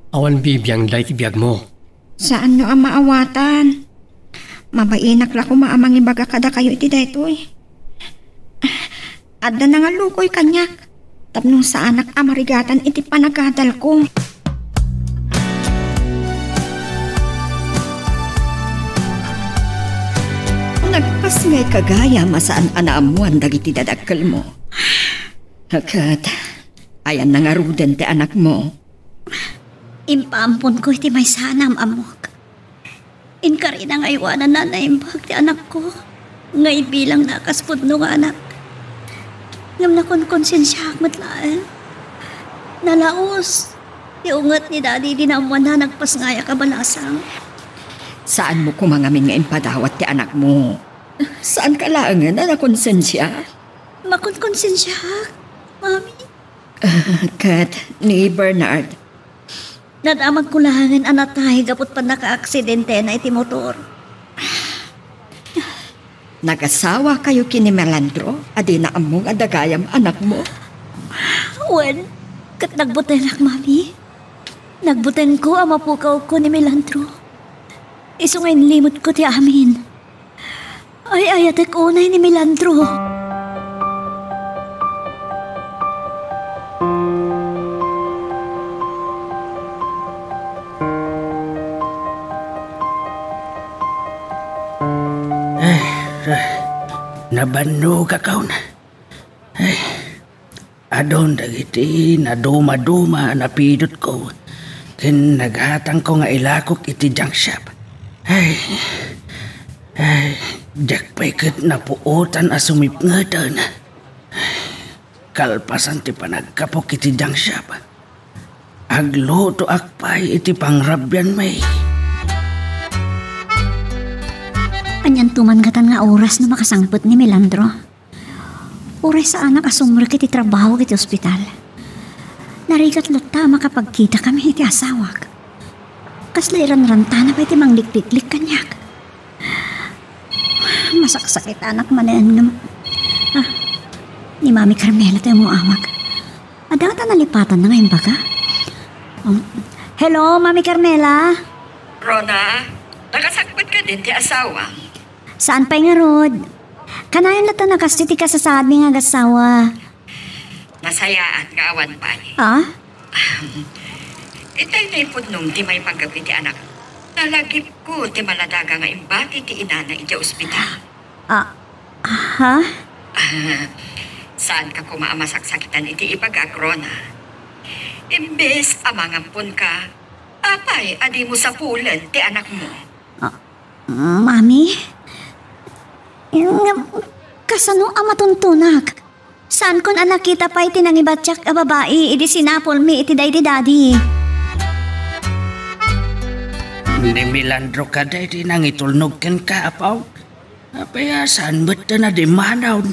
Awan bibiangda iti biagmo. Saanyo a maawatan. Mabainak la koma a mangibaga kadakayo iti daytoy. Adda nangalukoy kaniak tapno saanak a marigatan iti panagadalko. Nagpasngayka gayam a saan a naammoan dagiti dadakkelmo. Ket, ayanna ngaruden ti anakmo? Impaamponko iti maysa a naam-ammok. Inkarina nga aywananna a naimbag ti anakko nga ibilangna a kas pudno nga anak. Ngem nakonkonsensiaak met laeng. Nalaus ti unget ni Daddy idi naammoanna a nagpasngayak a balasang. Saanmo koma ngamin nga impadawat ti anakmo. Saanka laengen a nakonsensia? Makonkonsensiaak, Mami. Ket ni Bernard? Nadamagko laengen a natay gapu ti pannakaaksidentena iti motor. Nagasawakayo ken ni Melandro a dina ammo nga adda gayam anakmo? Wen, ket nagbutengak, Mami. Nagbutengko a mapukawko ni Melandro. Isu nga inlimedko ti amin. Ay-ayatek unay ni Melandro. Ay, ay, nabannogakon. Ay, adun dagiti nadumaduma a napidutko ken naghatangko nga ilakok iti junk shop. Ay, ay, diak pay ket napuotan a sumipngeten. Kalpasan ti panagkapok iti junk shop, aglutoak pay iti pangrabianmi. Anianto man ngatan nga oras no makasangpet ni Melandro? Uray saanak a sumrek iti trabaho iti ospital. Narigat latta a makapagkitakami iti asawak. Kasla iranrantana pay ti manglikliklik kaniak. Masaksakitanak manen ngem, ah, ni Mami Carmela ti umuawag. Adda ta nalipatanna nga imbaga. Um, hello, Mami Carmela? Rona, nakasangpet kadin ti asawam? Saan pay ngarud? Kanayon latta a kas ti kasasaadmi nga agassawa. Nasayaat nga awan pay. Ah? Itay naipudnom ti maipanggep iti anak. Nalagipko ti maladaga nga imbati ti inana iti ospital. Ah, ha? Ah, saanka koma a masaksakitan iti ibagak, Rona. Imbes a mangamponka, apay a dimo sapulen ti anakmo? Ah, Mami? Ngem, kasano a matuntunak? Saankon a nakita pay ti nangibatiak a babai idi sinapulmi iti daydi dadi. Ni Melandro kadi ti nangitulnog kenka, apo? Apay a saan met a nadimmanon?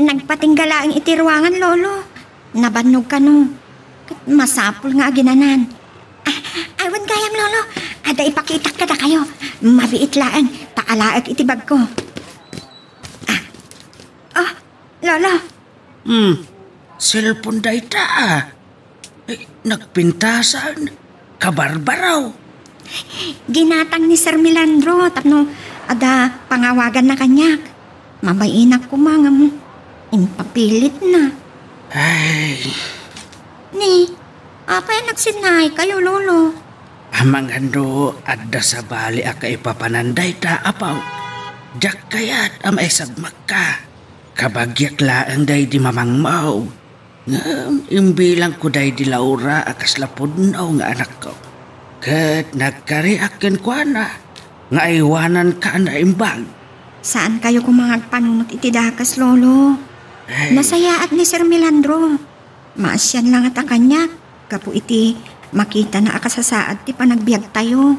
Nagpatingga laeng iti ruangan, Lolo. Nabannog kano. Ket masapul nga aginanan. Ah, awan gayam, Lolo. Adda ipakitak kadakayo. Mabiit laeng ta alaek iti bagko. Ah. Oh, Lolo. Hmm. Cellphone dayta, ah. Eh, nagpintasan. Kabarbaraw. Ginatang ni Sir Melandro tapno adda pangawaganna kaniak. Mabain-ak koma ngem impapilitna. Ay. Ni, apay a nagsinnaikayo, Lolo? Amangan no adda sabali a kaipapanan dayta, apo. Diak kayat a maisagmakka. Kabagiak laeng daydi mamangmawg. Ngem imbilangko daydi Laura a kasla pudno nga anakko. Ket nagkariak kenkuana nga aywananka a naimbag. Saankayo koma nga agpanunot iti dakes, Lolo. Ay. Nasayaat ni Sir Melandro. Maasian la ngata kaniak gapu iti makitana a kasasaad ti panagbiagtayo.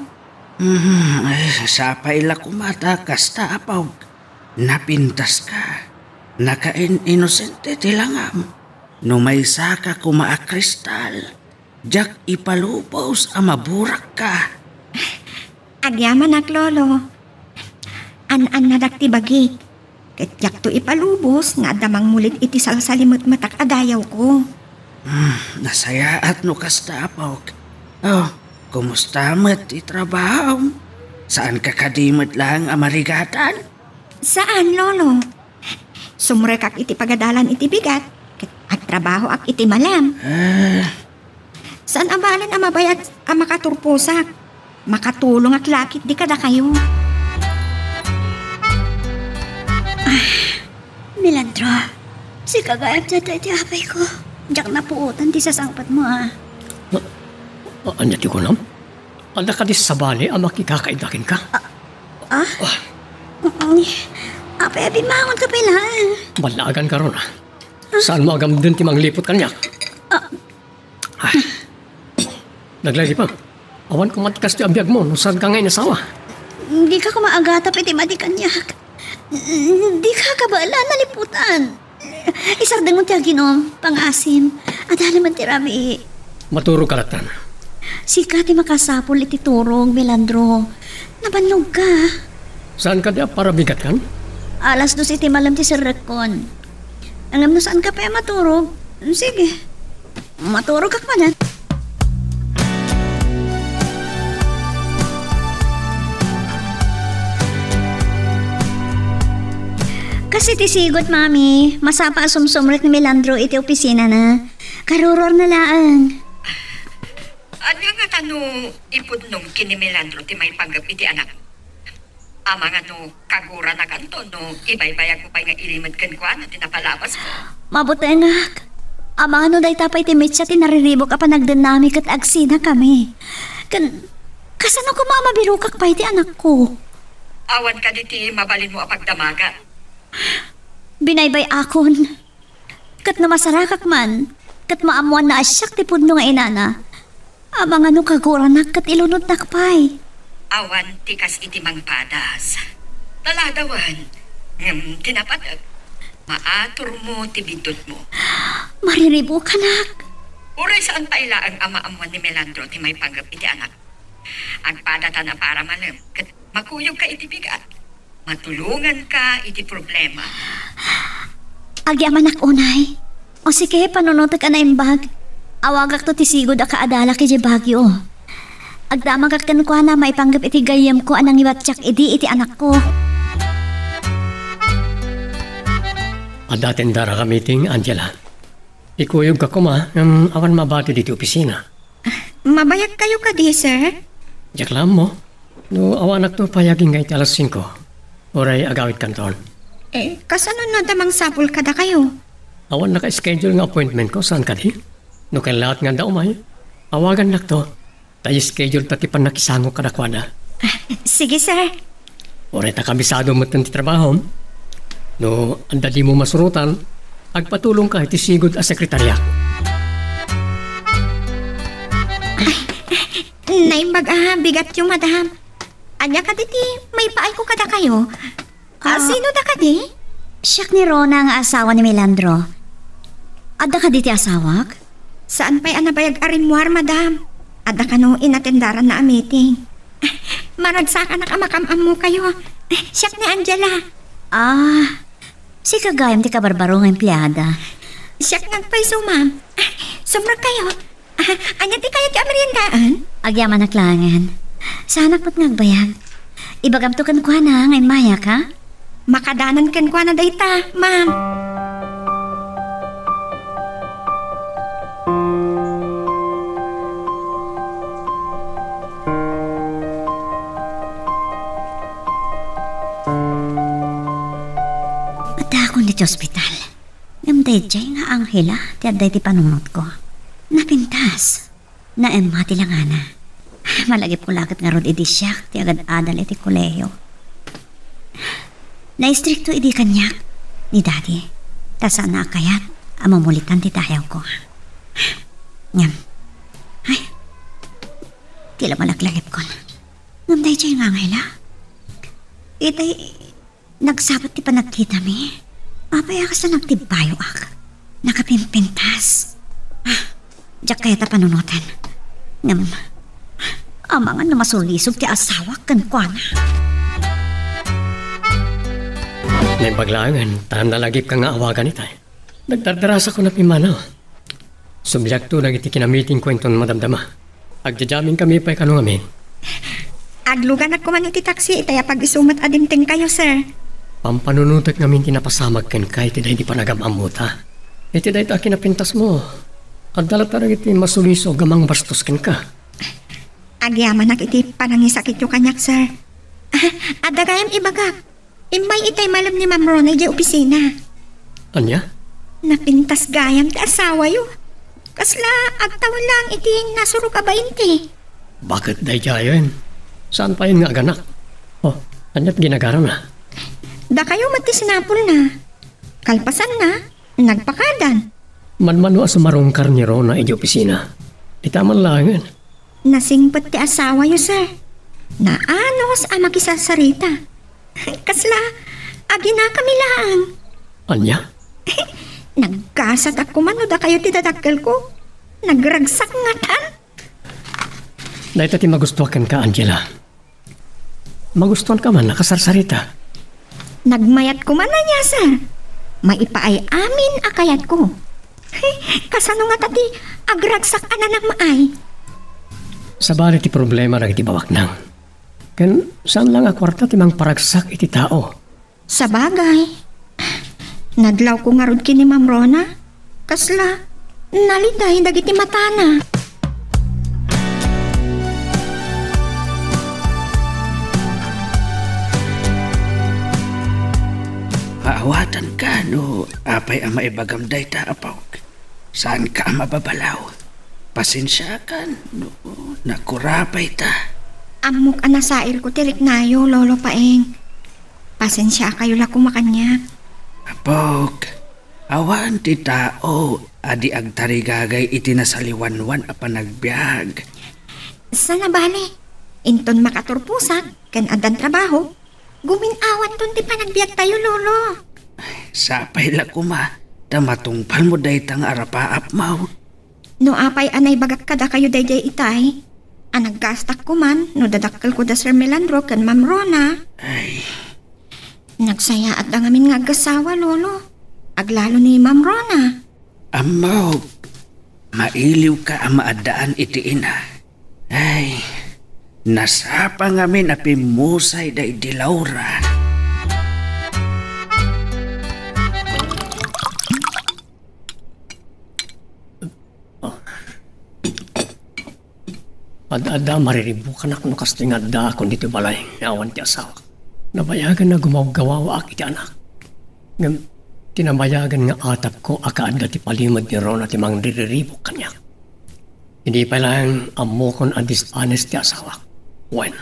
Mhm, ay, sapay la koma ta kasta, apo. Napintaska. Nakain-inosente ti langam. No maysaka koma a kristal, diak ipalubos a maburakka. Agyamanak, Lolo. An-annadak ti bagik. Ket diakto ipalubos nga adda mangmulit iti salsalimetmetak a dayawko. Hmm, nasayaat no kasta, apo. Oh, kumusta met ti trabahom? Saanka kadi met laeng a marigatan? Saan, Lolo. Sumrekak iti pagadalan iti bigat, ket agtrabahoak iti malem. Ah. Saan a balen a mabayag a makaturposak. Makatulongak la ketdi kadakayo. Ah, Melandro, sika gayam dayta iti apayko. Diak napuotan ti sasangpetmo, a. A-, ania ti kunam? Adda kadi sabali a makikakaida kenka? Ah? Ah? Apay a bimmangonka pay laeng? Ballaaganka, Rona. Saanmo a gamden ti mangliput kaniak? Ah. Ah. Naglagipa. Awan koma ti kastoy a biagmo no saanka nga inasawa. Dika koma agatap iti madi kaniak. Dika kabaelan a liputan. Isardengmo ti aginom, pangaasim. Adda laeng ti rabii. Maturogka lattan. Sika ti makasapul iti turog, Melandro. Nabannogka. Saan kadi a parabigatkan? Alas dos iti malem ti serrekkon. Ngem no saanka pay a maturog, sige. Maturogak manen. Kas iti sigud, Mami, masapa a sumsumrek ni Melandro iti opisinana. Karuruarna laeng. Ania ngata no ipudnom ken ni Melandro ti maipanggep iti anak? Amangan no kaguranakanto no ibaybayagmo pay nga ilimed kenkuana ti napalabasmo. Mabutengak. Amangan no dayta pay ti mitsa ti nariribuk a panagdennami ket agsinakami. Ken, kasano koma a mabirokak pay ti anakko? Awan kadi ti mabalinmo a pagdamagan? Binaybay-akon. Ket no masarakak man, ket maammoanna a siak ti pudno nga inana, amangan no kaguranak ket ilunodnak pay. Awan ti kas iti mangpadas. Taladawan, ngem ti napanek, maaturmo ti biddutmo. Mariribukanak. Uray saan pay laeng a maammoan ni Melandro ti maipanggep iti anak. Agpadatan a para malem, ket makuyogka iti bigat. Matulonganka iti problema. Agyamanak unay. O sige, panunotek a naimbag. Awagakto ti sigud a kaadalak idiay Baguio. Agdamagak kenkuana maipanggep iti gayyemko a nangiwattiak idi iti anakko. Adda tendara ka meeting, Angela. Ikuyogka koma, ngem awan mabati ditoy opisina. Mabayagkayo kadi, sir? Diak la ammo. No awanakto pay agingga iti alas singko, uray agawidkanton. Eh, kasano no adda mangsapul kadakayo? Awan naka-schedule nga appointmentko, saan kadi? No kayatna nga adda umay, awagannakto. Ta i-schedule ta ti pannakisango kadakuada. Ah, sige, sir. Uray ta kabisado metten ti trabahom. No adda dimo masurotan, agpatulongka iti sigud a sekretariak. Naimbag a bigatyo, madam. Ania kadi ti maipaayko kadakayo? Ah, ah, sino da kadi? Siak ni Rona nga asawa ni Melandro. Adda kadi ti asawak? Saan pay a nabayag a rimmuar, madam. Adda kano inatendaranna a meeting. Maragsakanak a makam-ammokayo. Siak ni Angela. Ah, sika gayam ti kabarbaro nga empleada. Siak nga agpayso, ma'am. Sumrekkayo. Ah, ania ti kayatyo a meriendaan? Agyamanak laengen. Saanak met nga agbayag. Ibagamto kenkuana nga immayak, ha? Makadanan kenkuana dayta, ma'am. Addaakon ditoy ospital. Ngem daydiay nga Angela ti adda iti panunotko. Napintas. Naemma ti langana. Malagipko la ket ngarud idi siak ti agad-adal iti kolehio. Naistrikto idi kaniak ni Daddy, ta saanna a kayat a mamulitan ti dayawko. Ngem, ay, ti la malaglagipkon. Ngem daydiay nga Angela, itay Nagsabet ti panagkitami. Apay a kasla nagtibbayoak? Nakapimpintas. Ah, diak kayat a panunoten. Ngem, amangan no masulisog ti asawak kenkuana. Naimbag laengen, ta nalagipka nga awagan itay. Nagdardarasakon a pimmanaw. Subliakto dagiti kinamitingko inton madamdama. Agdiadiaminkami pay kano ngamin. Agluganak koman iti taksi, itay apag-isu met a dimtengkayo, sir. Pampanunotek ngamin ti napasamak kenka iti daydi panagam-ammota. Iti dayta a kinapintasmo, adda latta dagiti masulisog a mangbastos kenka. Agyamanak iti panangisakityo kaniak, sir. Ah, adda gayam ibagak. Immay itay malem ni Ma'am Rona idiay opisina. Ania? Napintas gayam ti asawayo. Kasla agtawen laeng iti nasurok a bainte. Baket daydiayen? Saan payen nga aganak? Oh, ania ti ginagarana? Dakayo met ti sinapulna. Kalpasanna, nagpakadan. Manmano a sumarungkar ni Rona idiay opisina. Ita man laengen. Nasingpet ti asawayo, sir. Naanus a makisarsarita. Kasla, aginakami laeng. Ania? Naggasatak koman no dakayo ti dadakkelko. Nagragsak ngatan. Dayta ti magustuak kenka, Angela. Magustuanka man a kasarsarita. Nagmayat koman ania, sir. Maipaay amin a kayatko. Kasano ngata ti agragsak a nanammaay? Sabali ti problema dagiti bawaknang. Ken saan laeng a kuarta ti mangparagsak iti tao. Sabagay. Nadlawko ngarud ken ni Ma'am Rona. Kasla, naliday dagiti matana. Awatanka no apay a maibagam dayta, apok. Saanka a mababalaw. Pasensiakan no nakurapay ta. Ammok a nasairko ti riknayo, Lolo Paeng. Pasensiakayo la koma kaniak. Apok, awan ti tao a di agtarigagay iti nasaliwanwan a panagbiag. Saan a bale, inton makaturposak ken addan trabaho, gumin-awanton ti panagbiagtayo, Lolo. Sapay la koma, ta matungpalmo dayta nga arapaapmo. No apay a naibagak kadakayo daydiay itay, a naggastak koman no dadakkelko da Sir Melandro ken Ma'am Rona. Ay. Nagsayaat da ngamin nga agasawa, Lolo. Aglalo ni Ma'am Rona. Ammok, mailiwka a maaddaan iti ina. Ay, nasapa ngamin a pimmusay daydi Laura. Ad-adda a mariribukanak no kastoy nga addaakon ditoy balay nga awan ti asawak. Nabayagan a gumawgawawaak iti anak. Ngem ti nabayagan nga atapko a kaadda ti palimed ni Rona ti mangririribuk kaniak. Idi pay laeng ammokon a dishonest ti asawak. Wen,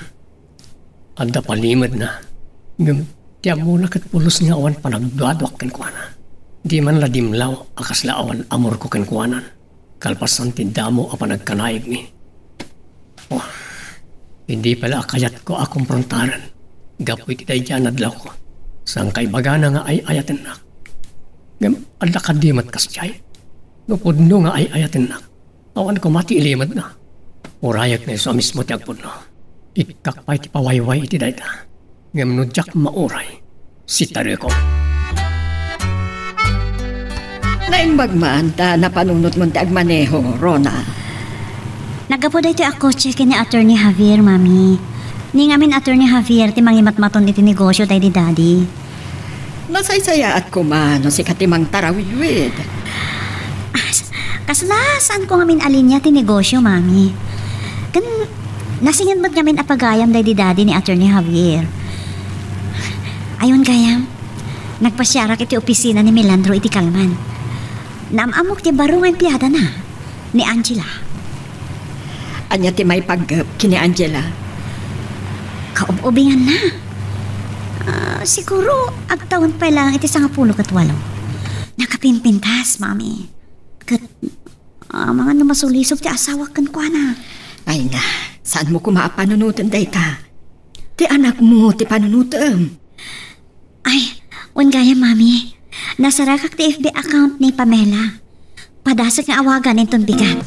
adda palimedna. Ngem ti ammona ket pulos nga awan panagduaduak kenkuana. Di man la dimlaw a kasla awan amorko kenkuanan. Kalpasan ti damo a panagkanaigmi. Oh, idi pay la a kayatko a komprontaran gapu iti daydiay a nadlawko. Saan kaibagana nga ay-ayatennak. Ngem adda kadi met kasdiay? No pudno nga ay-ayatennak, awan koma ti ilimedna. Urayek nga isu a mismo ti agpudno. Ikkak pay ti pawayway iti dayta. Ngem no diak mauray, sitarekon. Naimbag man ta napanunotmon ti agmaneho, Rona. Naggapu daytoy a kotse ken ni Attorney Javier, Mami. Ni ngamin Attorney Javier ti mangimatmaton iti negosio daydi Daddy. Nasaysayaat koma no sika ti mangtarawidwid. As-, kasla saanko ngamin a linia ti negosio, Mami. Ken nasinged met ngamin a pagayam daydi Daddy ni Attorney Javier. Ay, wen gayam, nagpasiarak iti opisina ni Melandro idi kalman. Naam-ammok ti baro nga empleadana, ni Angela. Ania ti maipaggep ken ni Angela? Kaub-ubinganna. Ah, siguro, agtawen pay laeng iti sangapulo ket walo. Nakapimpintas, Mami. Ket, ah, amangan no masulisog ti asawak kenkuana. Ay na, saanmo koma a panunoten dayta. Ti anakmo ti panunotem. Ay, wen gayam, Mami. Nasarakak ti F B account ni Pamela. Padasek nga awagan inton bigat.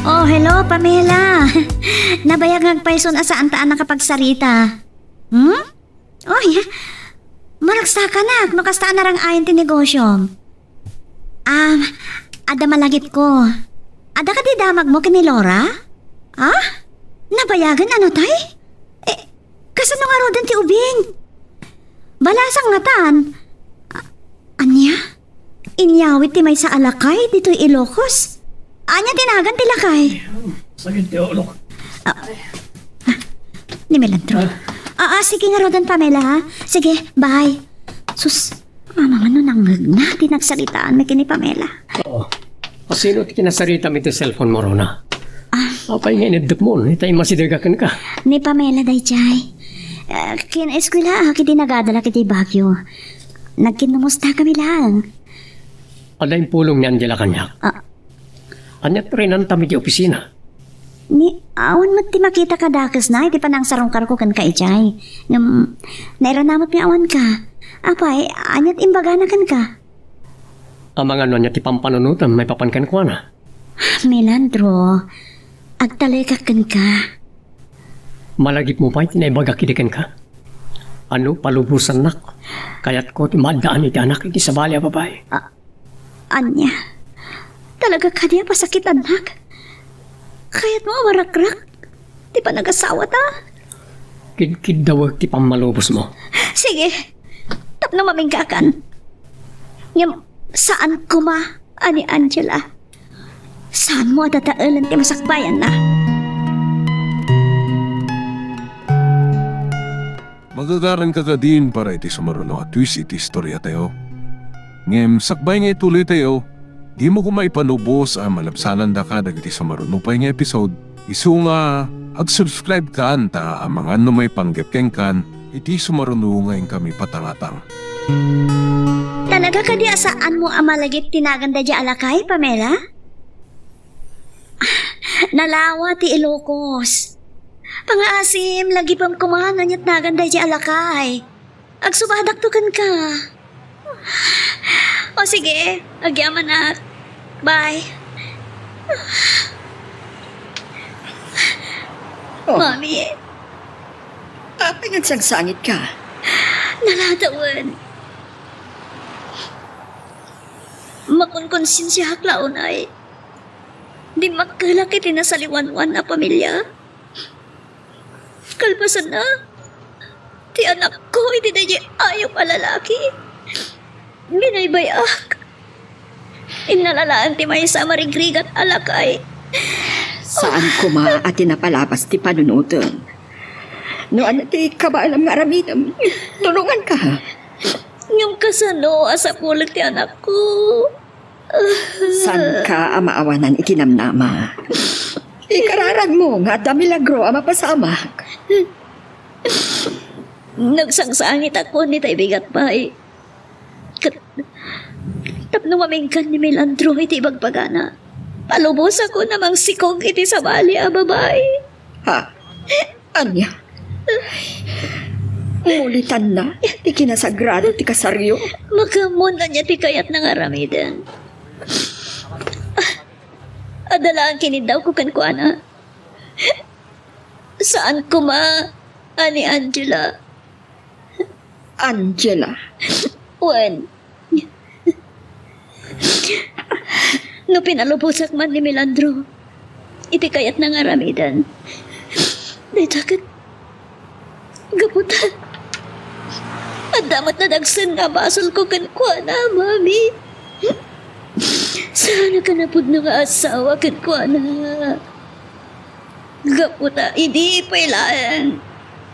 Oh, hello, Pamela. Nabayag nga agpayson a saanta a nakapagsarita. Hmm? Oh, ya. Maragsakanak no kasta a narang-ayan ti negosyom. Um, adda malagipko. Adda kadi damagmo ken ni Laura? Ah? Nabayagen a natay? Eh, kasano ngaruden ti ubing? Balasang ngatan. A-, ania? Inyawid ti maysa a lakay ditoy Ilocos? Ania ti nagan ti lakay? Sakit ti ulo. Ah, ah, ni Melandro. Ah. Ah, ah, sige ngaruden, Pamela, ha? Sige, bye. Sus, amangan no nangngegna ti nagsaritaanmi ken ni Pamela. Oo. Asino ti kinasaritam iti cellphone mo, Rona? Ah. Apay nga ineddepmon, itay masidegaken ka? Ni Pamela daydiay. Ah, kinaeskwelaak idi nagadalak iti Baguio. Nagkinnumustakami laeng. Adda impulong ni Angela kaniak. Ah. Ania ti rinantam iti opisina? Ni, awan met ti makita kadakesna iti panangsarungkarko kenka idiay. Ngem, nairana met nga awanka. Apay, ania ti imbagana kenka? Amangan no ania ti pampanunotem maipapan kenkuana? Melandro, agtalekak kenka. Malagipmo pay ti naibagak idi kenka? Ano, palubosannak. Kayatko ti maaddaan iti anak iti sabali a babai. A-, ania? Talaga kadi a pasakitannak? Kayatmo a marakrak ti panagasawata? Kidkiddawek ti pammalubosmo. Sige, tapno maminggakan. Ngem saan koma a ni Angela. Saanmo a dadaelen ti masakbayanna? Agagaranka kadin para iti sumaruno a twist iti istoriatayo. Ngem sakbay nga ituloytayo, dimo koma ipalubos a malabsanandaka dagiti sumaruno pay nga episode. Isu nga, ag-subscribe kan ta amangan no maipanggep kenkan iti sumaruno nga inkami patangatang. Talaga kadi a saanmo a malagip ti nagan daydiay a lakay, Pamela? Nalawa ti Ilocos. Pangaasim, lagipem koma no aniat nagan daydiay a lakay. Agsubadakto kenka. O sige, agyamanak. Bye. Oh. Mami. Apay nga agsangsangitka? Nalatawen. Makonkonsensiaak la unay. Dimmakkelak iti nasaliwanwan a pamilia. Kalpasanna, ti anakko iti daydiay ayup a lalaki. Binaybay-ak. Innala laeng ti maysa a marigrigat a lakay. Saan koma a ti napalabas ti panunotem. No ania ti kabaelam nga aramidem, tulonganka. Ngem kasano a sapulek ti anakko? Saanka a maawanan iti namnama. Ikararanmo nga adda milagro a mapasamak. Nagsangsangitakon iti bigat pay. Ket tapno mamingkan ni Melandro iti ibagbagana, palubosakon a mangsikog iti sabali a babai. Ha? Ania? Mulitanna ti kinasagrado ti kasaryo? Makaammoan ania ti kayatna nga aramiden. Adda laeng kiniddawko kenkuana. Saan koma a ni Angela. Angela? Wen, no pinalubosak man ni Melandro iti kayatna nga aramiden, dayta ket gapu ta adda met nadagsen nga basolko kenkuana, Mami. Saanak a napudno nga asawa kenkuana. Gapu ta idi pay laeng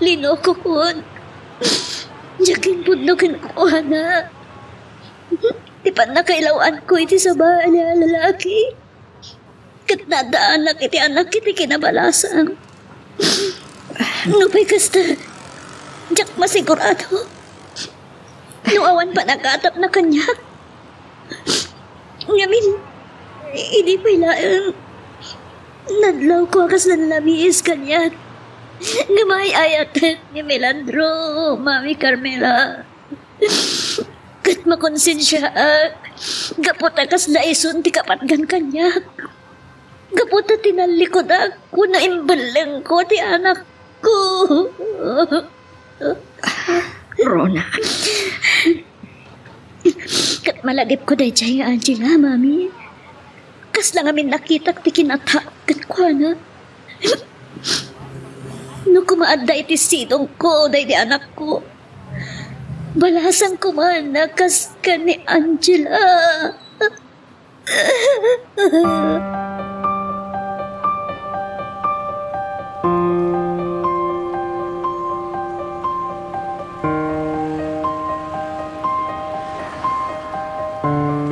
linokokon, diak impudno kenkuana ti pannakailaw-anko iti sabali a lalaki. Ket nadaanak iti anak iti kinabalasang. Nupay kasta, diak masigurado no awan panagatapna kaniak. Ngamin, idi pay laeng nadlawko a kas nanlamiis kaniak nga maay-ayaten ni Melandro, Mami Carmela. Ket makonsensiaak gapu ta kasla isun ti kapatgan kaniak. Gapu ta tinallikudak wenno imbellengko ti anakko. Rona. Ket malagipko daydiay nga Angela, Mami. Kasla ngamin nakitak ti kinataak kenkuana. No koma adda iti sidongko daydi anakko, balasangko man a kas ken ni Angela.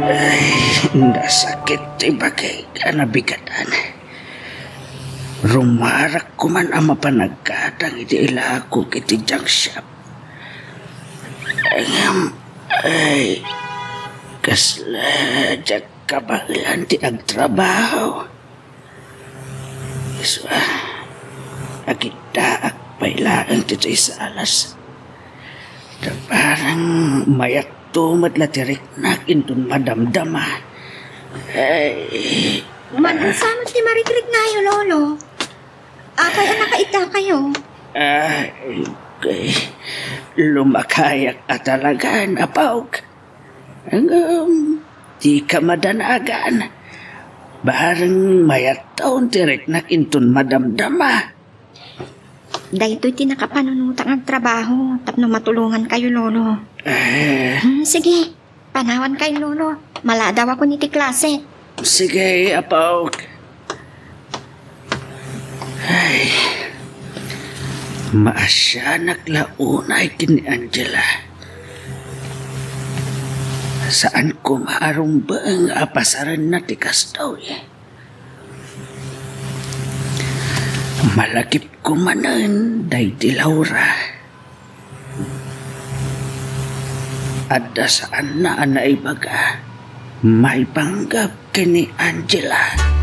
Ay, nasakit ti bagik a nabigatan. Rumarak koman a mapan aggadang iti ilako iti junk shop. Ngem, ay, kasla diak kabaelan ti agtrabaho. Isu a, agiddaak pay laeng ditoy salas. Ta barang mayatto met la ti riknak inton madamdama. Ay. Umansa met ti marikriknayo, Lolo. Apay a nakaitakayo? Ay, lumakayak a talagan, Apo. Ngem, dika madanagan. Barang mayatton ti riknak inton madamdama. Daytoy ti nakapanunotak nga trabaho tapno matulongankayo, Lolo. Eh. Hmm, sige, panawankayo, Lolo. Maladawakon iti klase. Sige, Apo. Ay. Maasianak la unay ken ni Angela. Saan koma a rumbeng a pasarenna ti kastoy. Malagipko manen daydi Laura. Adda saanna a naibaga maipanggep ken ni Angela.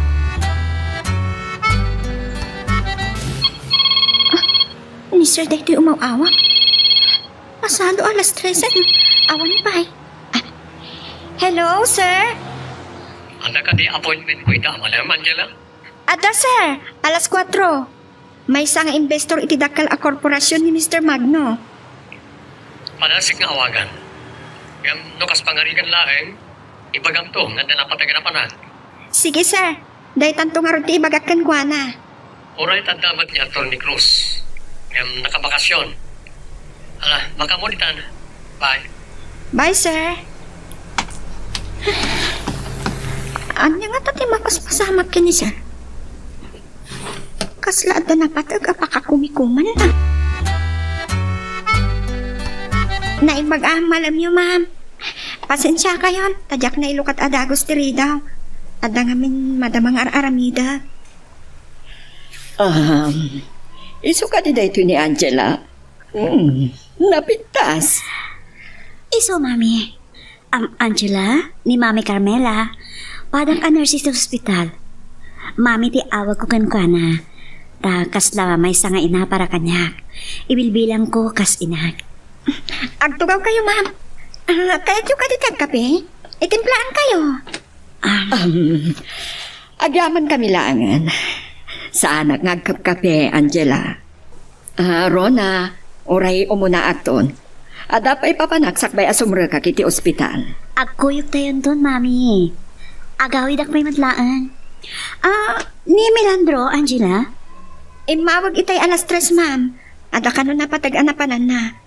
Ni sir daytoy umaw-awag. Pasado alas tres, ano? Awan pay. Ah. Hello, sir? Adda kadi appointmentko ita a malem, Angela? Adda, sir. Alas kuwatro. Maysa nga investor iti dakkel a korporasion ni Mister Magno. Padasek nga awagan. Ngem no kas pangarigan laeng, ibagamto nga adda napateg a napanan. Sige, sir. Daytanto ngarud ti ibagak kenkuana. Uray ta adda met ni Attorney Cruz. Ngem nakabakasyon. Ala, makaammo ditan. Bye. Bye, sir. Ania ngata ti mapaspasamak ken ni sir? Kasla adda napateg a pakakumikumanna. Naimbag a malemyo, ma'am. Pasensiakayon, ta diak nailukat a dagus ti ridaw. Adda ngamin madama nga ar-aramidek. Um, isu kadi daytoy ni Angela? Hmm, napintas. Isu, Mami. Am, Angela, ni Mami Carmela, padak a nurse iti ospital. Mami ti awagko kenkuana, ta kasla maysa nga ina para kaniak. Ibilbilangko kas inak. Agtugawkayo, ma'am. Ah, kayatyo kadi ti agkape? Itimplaankayo. Ah. Um, agyamankami laengen. Saanak nga agkapkape, Angela. Ah, Rona, uray umunaakton. Adda pay papanak sakbay a sumrekak iti ospital. Agkuyogtayonton, Mami. Agawidak pay met laeng. Ah, ni Melandro, Angela? Immawag itay alas tres, ma'am. Adda kano napateg a napananna.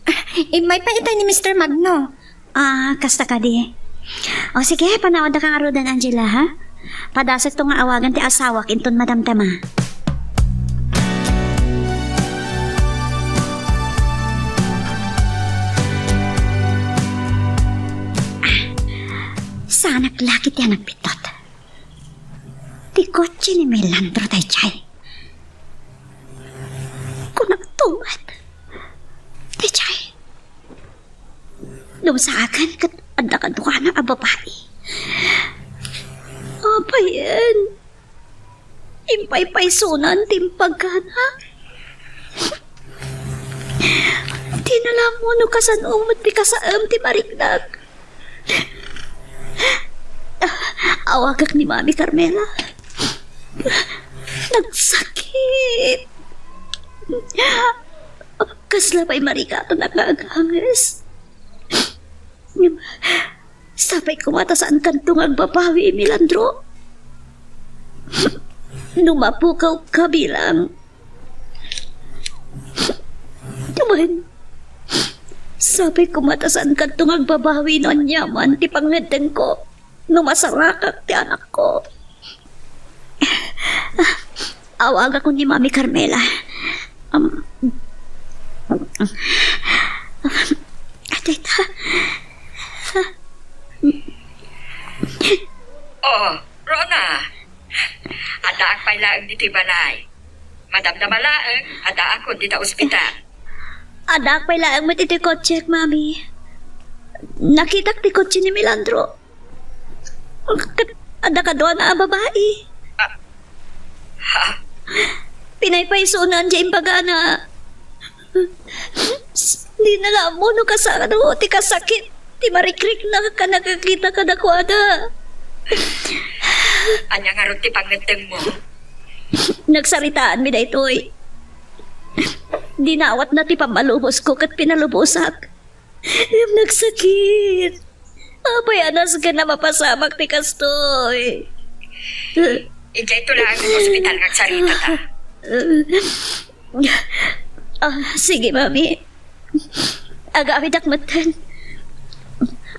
Ah, immay pay itay ni Mister Magno. Ah, kasta kadi. O sige, panawadakon ngaruden, Angela, ha? Padasekto nga awagan ti asawak inton madamdama. Ah, saanak la ket ti nagbitot. Ti kotse ni Melandro daydiay. Kunakto met. Daydiay. No saakan ket adda kaduana a babai. Apayen, impaypaysonan ti impaggana. Dina la ammo no kasano met ti kasaem ti mariknak. Awagak ni Mami Carmela. Nagsakit. Kasla pay marikatan a kaganges. Sapay koma ta saankanto nga agbabawi, Melandro. No mapukawka bilang. Wen, sapay koma ta saankanto nga agbabawi no aniaman ti pangngeddengko. No masarakak ti anakko. Awagakon ni Mami Carmela. Um, dayta. Oh, Rona. Addaak pay laeng ditoy balay. Madamdama laeng, addaakon dita ospital. Addaak pay laeng met iti kotsek, Mami. Nakitak ti kotse ni Melandro. Ket adda kaduana a babai. Ah. Ha? Pinaypaysonan diay imbagana. Dina la ammo no kasano ti kasakit ti marikriknak a nakakita kadakuada. Ania ngarud ti pangngeddengmo? Nagsaritaanmi daytoy. Dinawatna ti pammalubosko ket pinalubosak. Ngem nagsakit. Apay a nasken a mapasamak ti kastoy? Idiay to laeng nga ospital nga agsaritata. Ah, sige, Mami. Agawidak metten.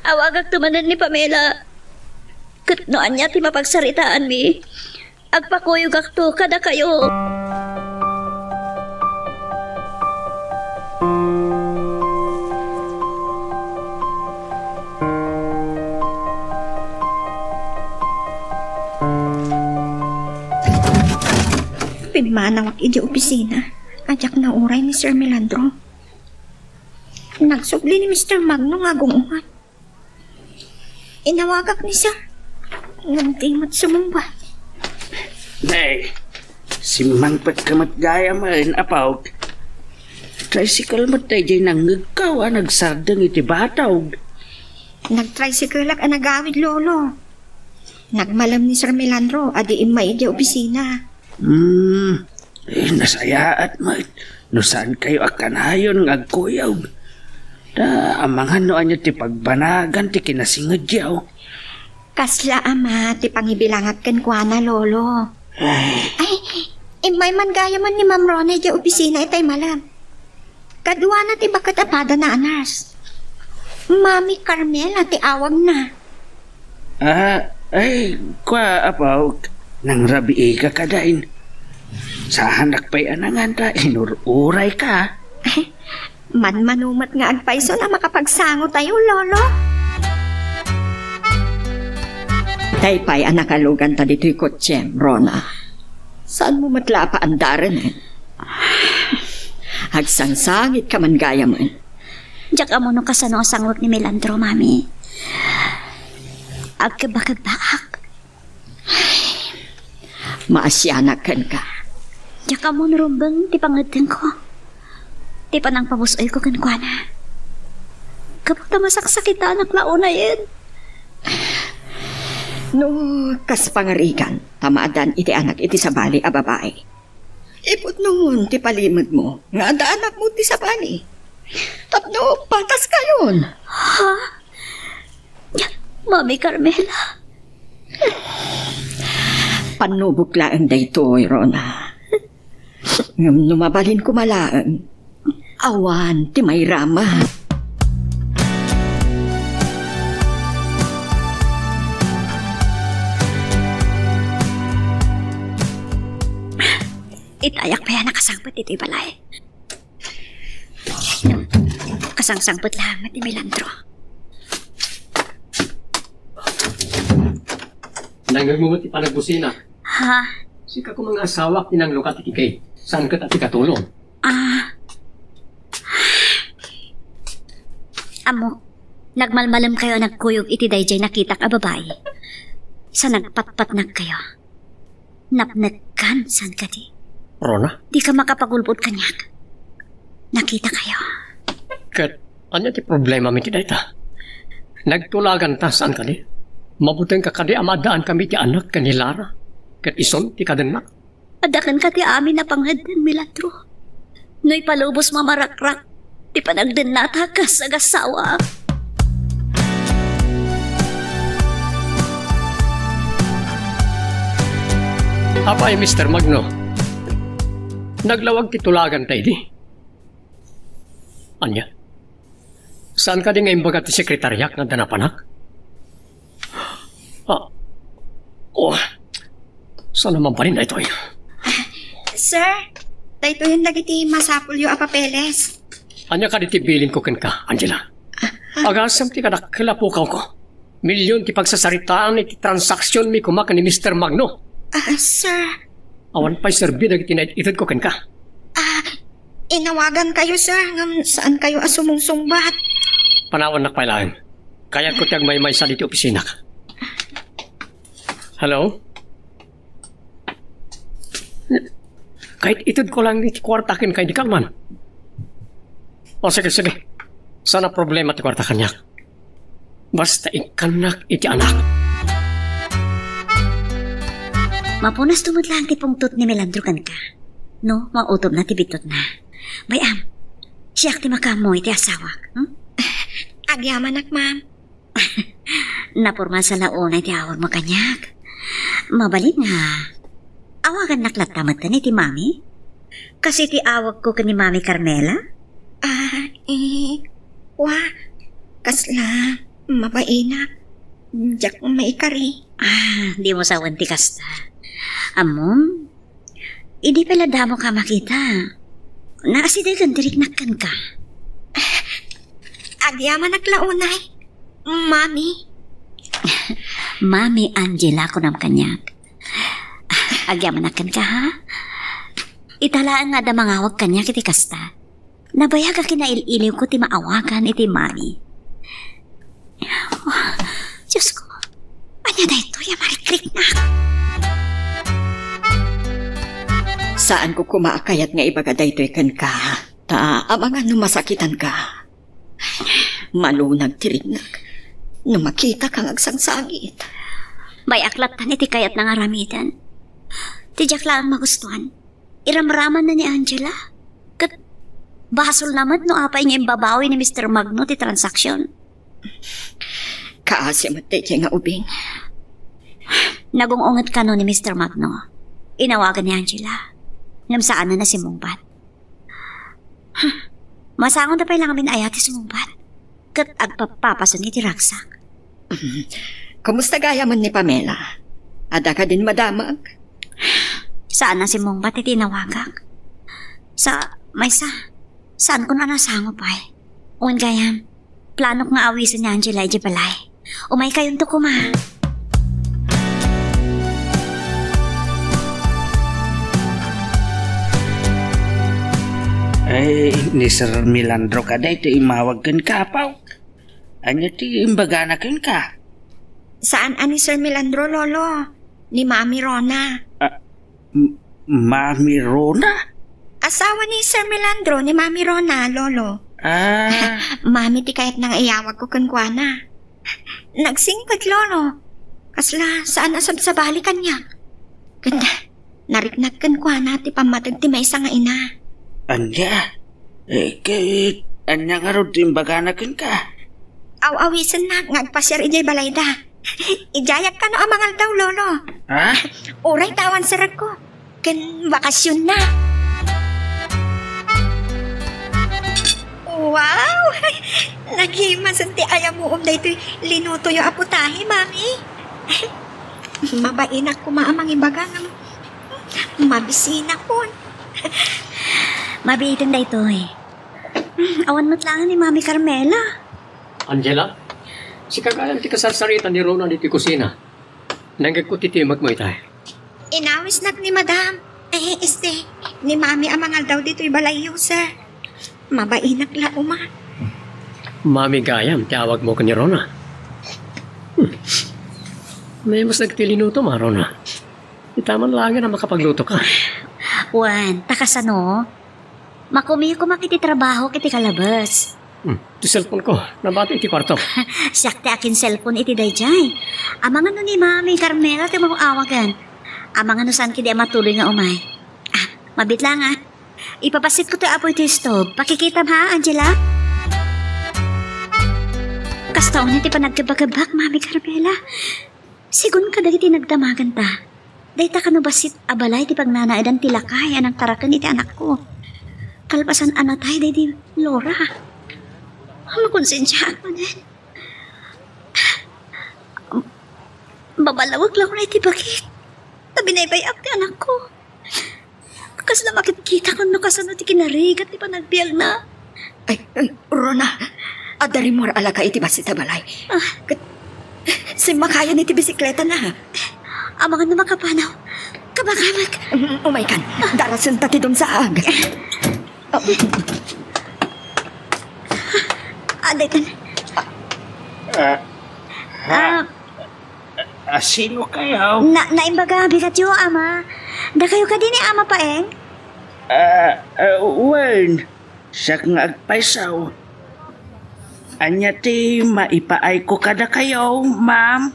Awagakto manen ni Pamela. Ket no ania ti mapagsaritaanmi, agpakuyogakto kadakayo. Manawak idiay opisina. Diak nauray ni Sir Melandro. Nagsubli ni Mister Magno nga agung-ungan. Inawagak ni Sir. Ngem di met sumungbat. Nay, simmangpetka met gayamen, Apo. Tricycle met daydiay nangngegko a nagsardeng iti batog. Nagtricycle-ak a nagawid, Lolo. Nagmalem ni Sir Melandro a di immay idiay opisina. Hmm, eh, nasayaat met no saankayo a kanayon nga agkuyog. Ta amangan no ania ti pagbanagan ti kinasingedyo. Kasla a met ti pangibilangak kenkuana, Lolo. Ay. Ay, immay man gayamen ni Ma'am Rona idiay opisina itay malem. Kaduana ti baket a pada na a nurse. Mami Carmela ti awagna. Ah, ay, kua, Apo, nangrabiika kadi. Saanak pay a nangan ta inur-urayka. Manmano met nga agpayso a makapagsangotayo, Lolo. Tay pay a nakaluganta ditoy kotsem, Rona. Saanmo met la a paandaren, eh? Agsangsangitka man gayamen. Diak ammo no kasano a sanguek ni Melandro, Mami. Agkebakebbaak. Maasianak kenka. Diak ammo no rumbeng ti pangeddengko. Ti panangpabus-oyko kenkuana. Gapu ta masaksakitanak la unayen. No kas pangarigan, ta maaddaan iti anak iti sabali a babai. Ipudnongon ti palimedmo nga adda anakmo ti sabali. Tapno pataskayon. Ha? Mami Carmela. Pannubok laeng daytoy, Rona. Ngem no mabalin koma laeng, awan ti mairama. Itayak pay a nakasangpet ditoy balay. Kasangsangpet laeng met ni Melandro. Nangngegmo met ti panagbusina. Ha? Sika koma nga asawak ti nanglukat iti cake. Saan ket a ti katulong? Ah. Ammok, nagmalmalemkayo a nagkuyog iti daydiay nakitak a babai. Sa nagpatpatnagkayo. Napnekkan, saan kadi? Rona? Dika makapagulbod kaniak. Nakitakayo. Ket ania ti problemami iti dayta? Nagtulaganta, saan kadi? Mabutengka kadi a maaddaanmi ti anak ken ni Lara? Ket isun ti kadenna? Adda kenka ti amin a pangeddeng, Melandro. No ipalubos, mamarakrak ti panagdennata kas agassawa. Apay, Mister Magno? Naglawag ti tulaganta idi? Ania? Saan kadi nga imbaga ti sekretariak nga adda napanak? Ah. Oh. Saan a mabalin daytoy? Sir, daytoyen dagiti masapulyo a papeles. Ania kadi ti bilinko kenka, Angela? Ah, ah. Agasem ti kadakkel a pukawko. Milyon ti pagsasaritaan iti transaksionmi koma ken ni Mister Magno. Ah, sir. Awan pay serbi dagiti naitedko kenka. Ah, inawagankayo, sir, ngem saankayo a sumungsungbat. Panawannak pay laeng. Kayatko ti agmaymaysa ditoy opisinak. Hello? Kayat itedko laeng iti kuarta kenka idi kalman. O, sige, sige. Saan a problema ti kuarta kaniak. Basta ikkannak iti anak. Mapunas tumod laeng ti pungtot ni Melandro kenka. No, mautobna ti biddutna. Bay-am, siak ti makaammo iti asawak, hmm? Agyamanak, ma'am. Napormal sa la unay ti awagmo kaniak. Mabalin nga, awagannak latta metten iti mami? Kas iti awagko ken ni Mami Carmela? Ah, eh, wa, kasla, mabainak. Diak maikari. Ah, dimo sawen ti kasta. Ammom, idi pay la damoka a makita, naasidegen ti riknak kenka. Agyamanak la unay, Mami. Mami Angela, kunam kaniak. Agyamanak kenka, ha? Ita laeng nga adda mangawag kaniak iti kasta. Nabayag a kinail-iliwko ti maawagan iti mami. Oh, Diosko, ania daytoy a marikriknak? Saanko koma a kayat nga ibaga daytoy kenka, ta amangan no masakitanka. Malunag ti riknak no makitaka nga agsangsangit. Bay-ak lattan iti kayatna nga aramiden. Ti diak laeng magustuan, iramramanna ni Angela. Ket basolna met no apay nga imbabawi ni Mister Magno ti transaksyon. Kaasi met daytoy nga ubing. Nagung-unget kano ni Mister Magno. Inawagan ni Angela. Ngem saanna nasimmungbat. Huh. Masangonda pay la ngamin aya ti sumungbat ket agpappapasen iti ragsak. Kumusta gayamen ni Pamela? Adda kadin madamag? Saanna simmungbat iti inawagak. Sa, maysa, saanko a nasango pay. Wen gayam, planok nga awisen ni Angela idiay balay. Umaykayonto koma. Ay, ni Sir Milandro kadi ti imawag kenka, apo. Ania ti imbagana kenka? Saan a ni Sir Milandro, Lolo. Ni Mami Rona. Ah, M-, Mami Rona? Asawa ni Sir Milandro ni Mami Rona, Lolo. Ah. Mami ti kayatna nga iyawagko kenkuana. Nagsingpet, Lolo. Kasla saan a sabsabali kaniak. Ket nariknak kenkuana ti pammateg ti maysa nga ina. Ania? Eh, ket ania ngarud ti imbagana kenka? Aw-awisennak nga agpasiar idiay balayda. Idiayak kano a mangaldaw, Lolo. Ha? Uray ta awan serekko. Ken bakasionna. Wow! Nagimasen ti ayamuom daytoy linutoyo a putahe, Mami. Mabainak koma a mangibaga ngem mabisinakon. Mabiiten daytoy. Awan met laeng ni Mami Carmela. Angela, sika gayam ti kasarsarita ni Rona ditoy kusina. Nangngegko ti timekmo itay. Inawisnak ni Madam, eh, este, ni Mami a mangaldaw ditoy balayyo, sir. Mabainak la, uma. Mami gayam ti awagmo ken ni Rona. Hmm. Naimos dagiti linutom, a, Rona. Itaman laengen a makapaglutoka. Wen, ta kasano? Makumiyo koma iti trabaho iti kalabas. Hmm, ti cellphone ko, nabati iti kuarto. Siak ti akin-cellphone iti daydiay. Amangan no ni Mami Carmela ti umaw-awagan. Amangan no saan kadi a matuloy nga umay. Ah, mabit la nga. Ipapasit ko ti apoy ti stove. Pakikitam ha, Angela? Kasta unay ti panagkebakebak, Mami Carmela. Sigun kadagiti nagdamaganta, dayta kano bassit a balay ti pagnanaedan ti lakay a nangtaraken iti anakko. Kalpasan a natay daydi Laura. Makonsensiaak manen. Babalawek la unay ti bagik. Ta binaybay-ak ti anakko. Kasla makitkitak no kasano ti kinarigat ti panagbiagna. Ay, ay, Rona, adda rimmuar a laka iti bassit a balay. Ah. Ket simmakayan iti bisikletana. Amangan no makapanaw. Kabakamak. Mm, umaykan. Darasenta ti dumsaag. Ah, daytan. Ah, ha? Ah, Ah, sino kayo? Na, naimbaga, bigatyo, Ama. Dakayo kadi ni Ama Paeng? Ah, ah, wen, siak nga agpayso. Ania ti maipaayko kadakayo, ma'am?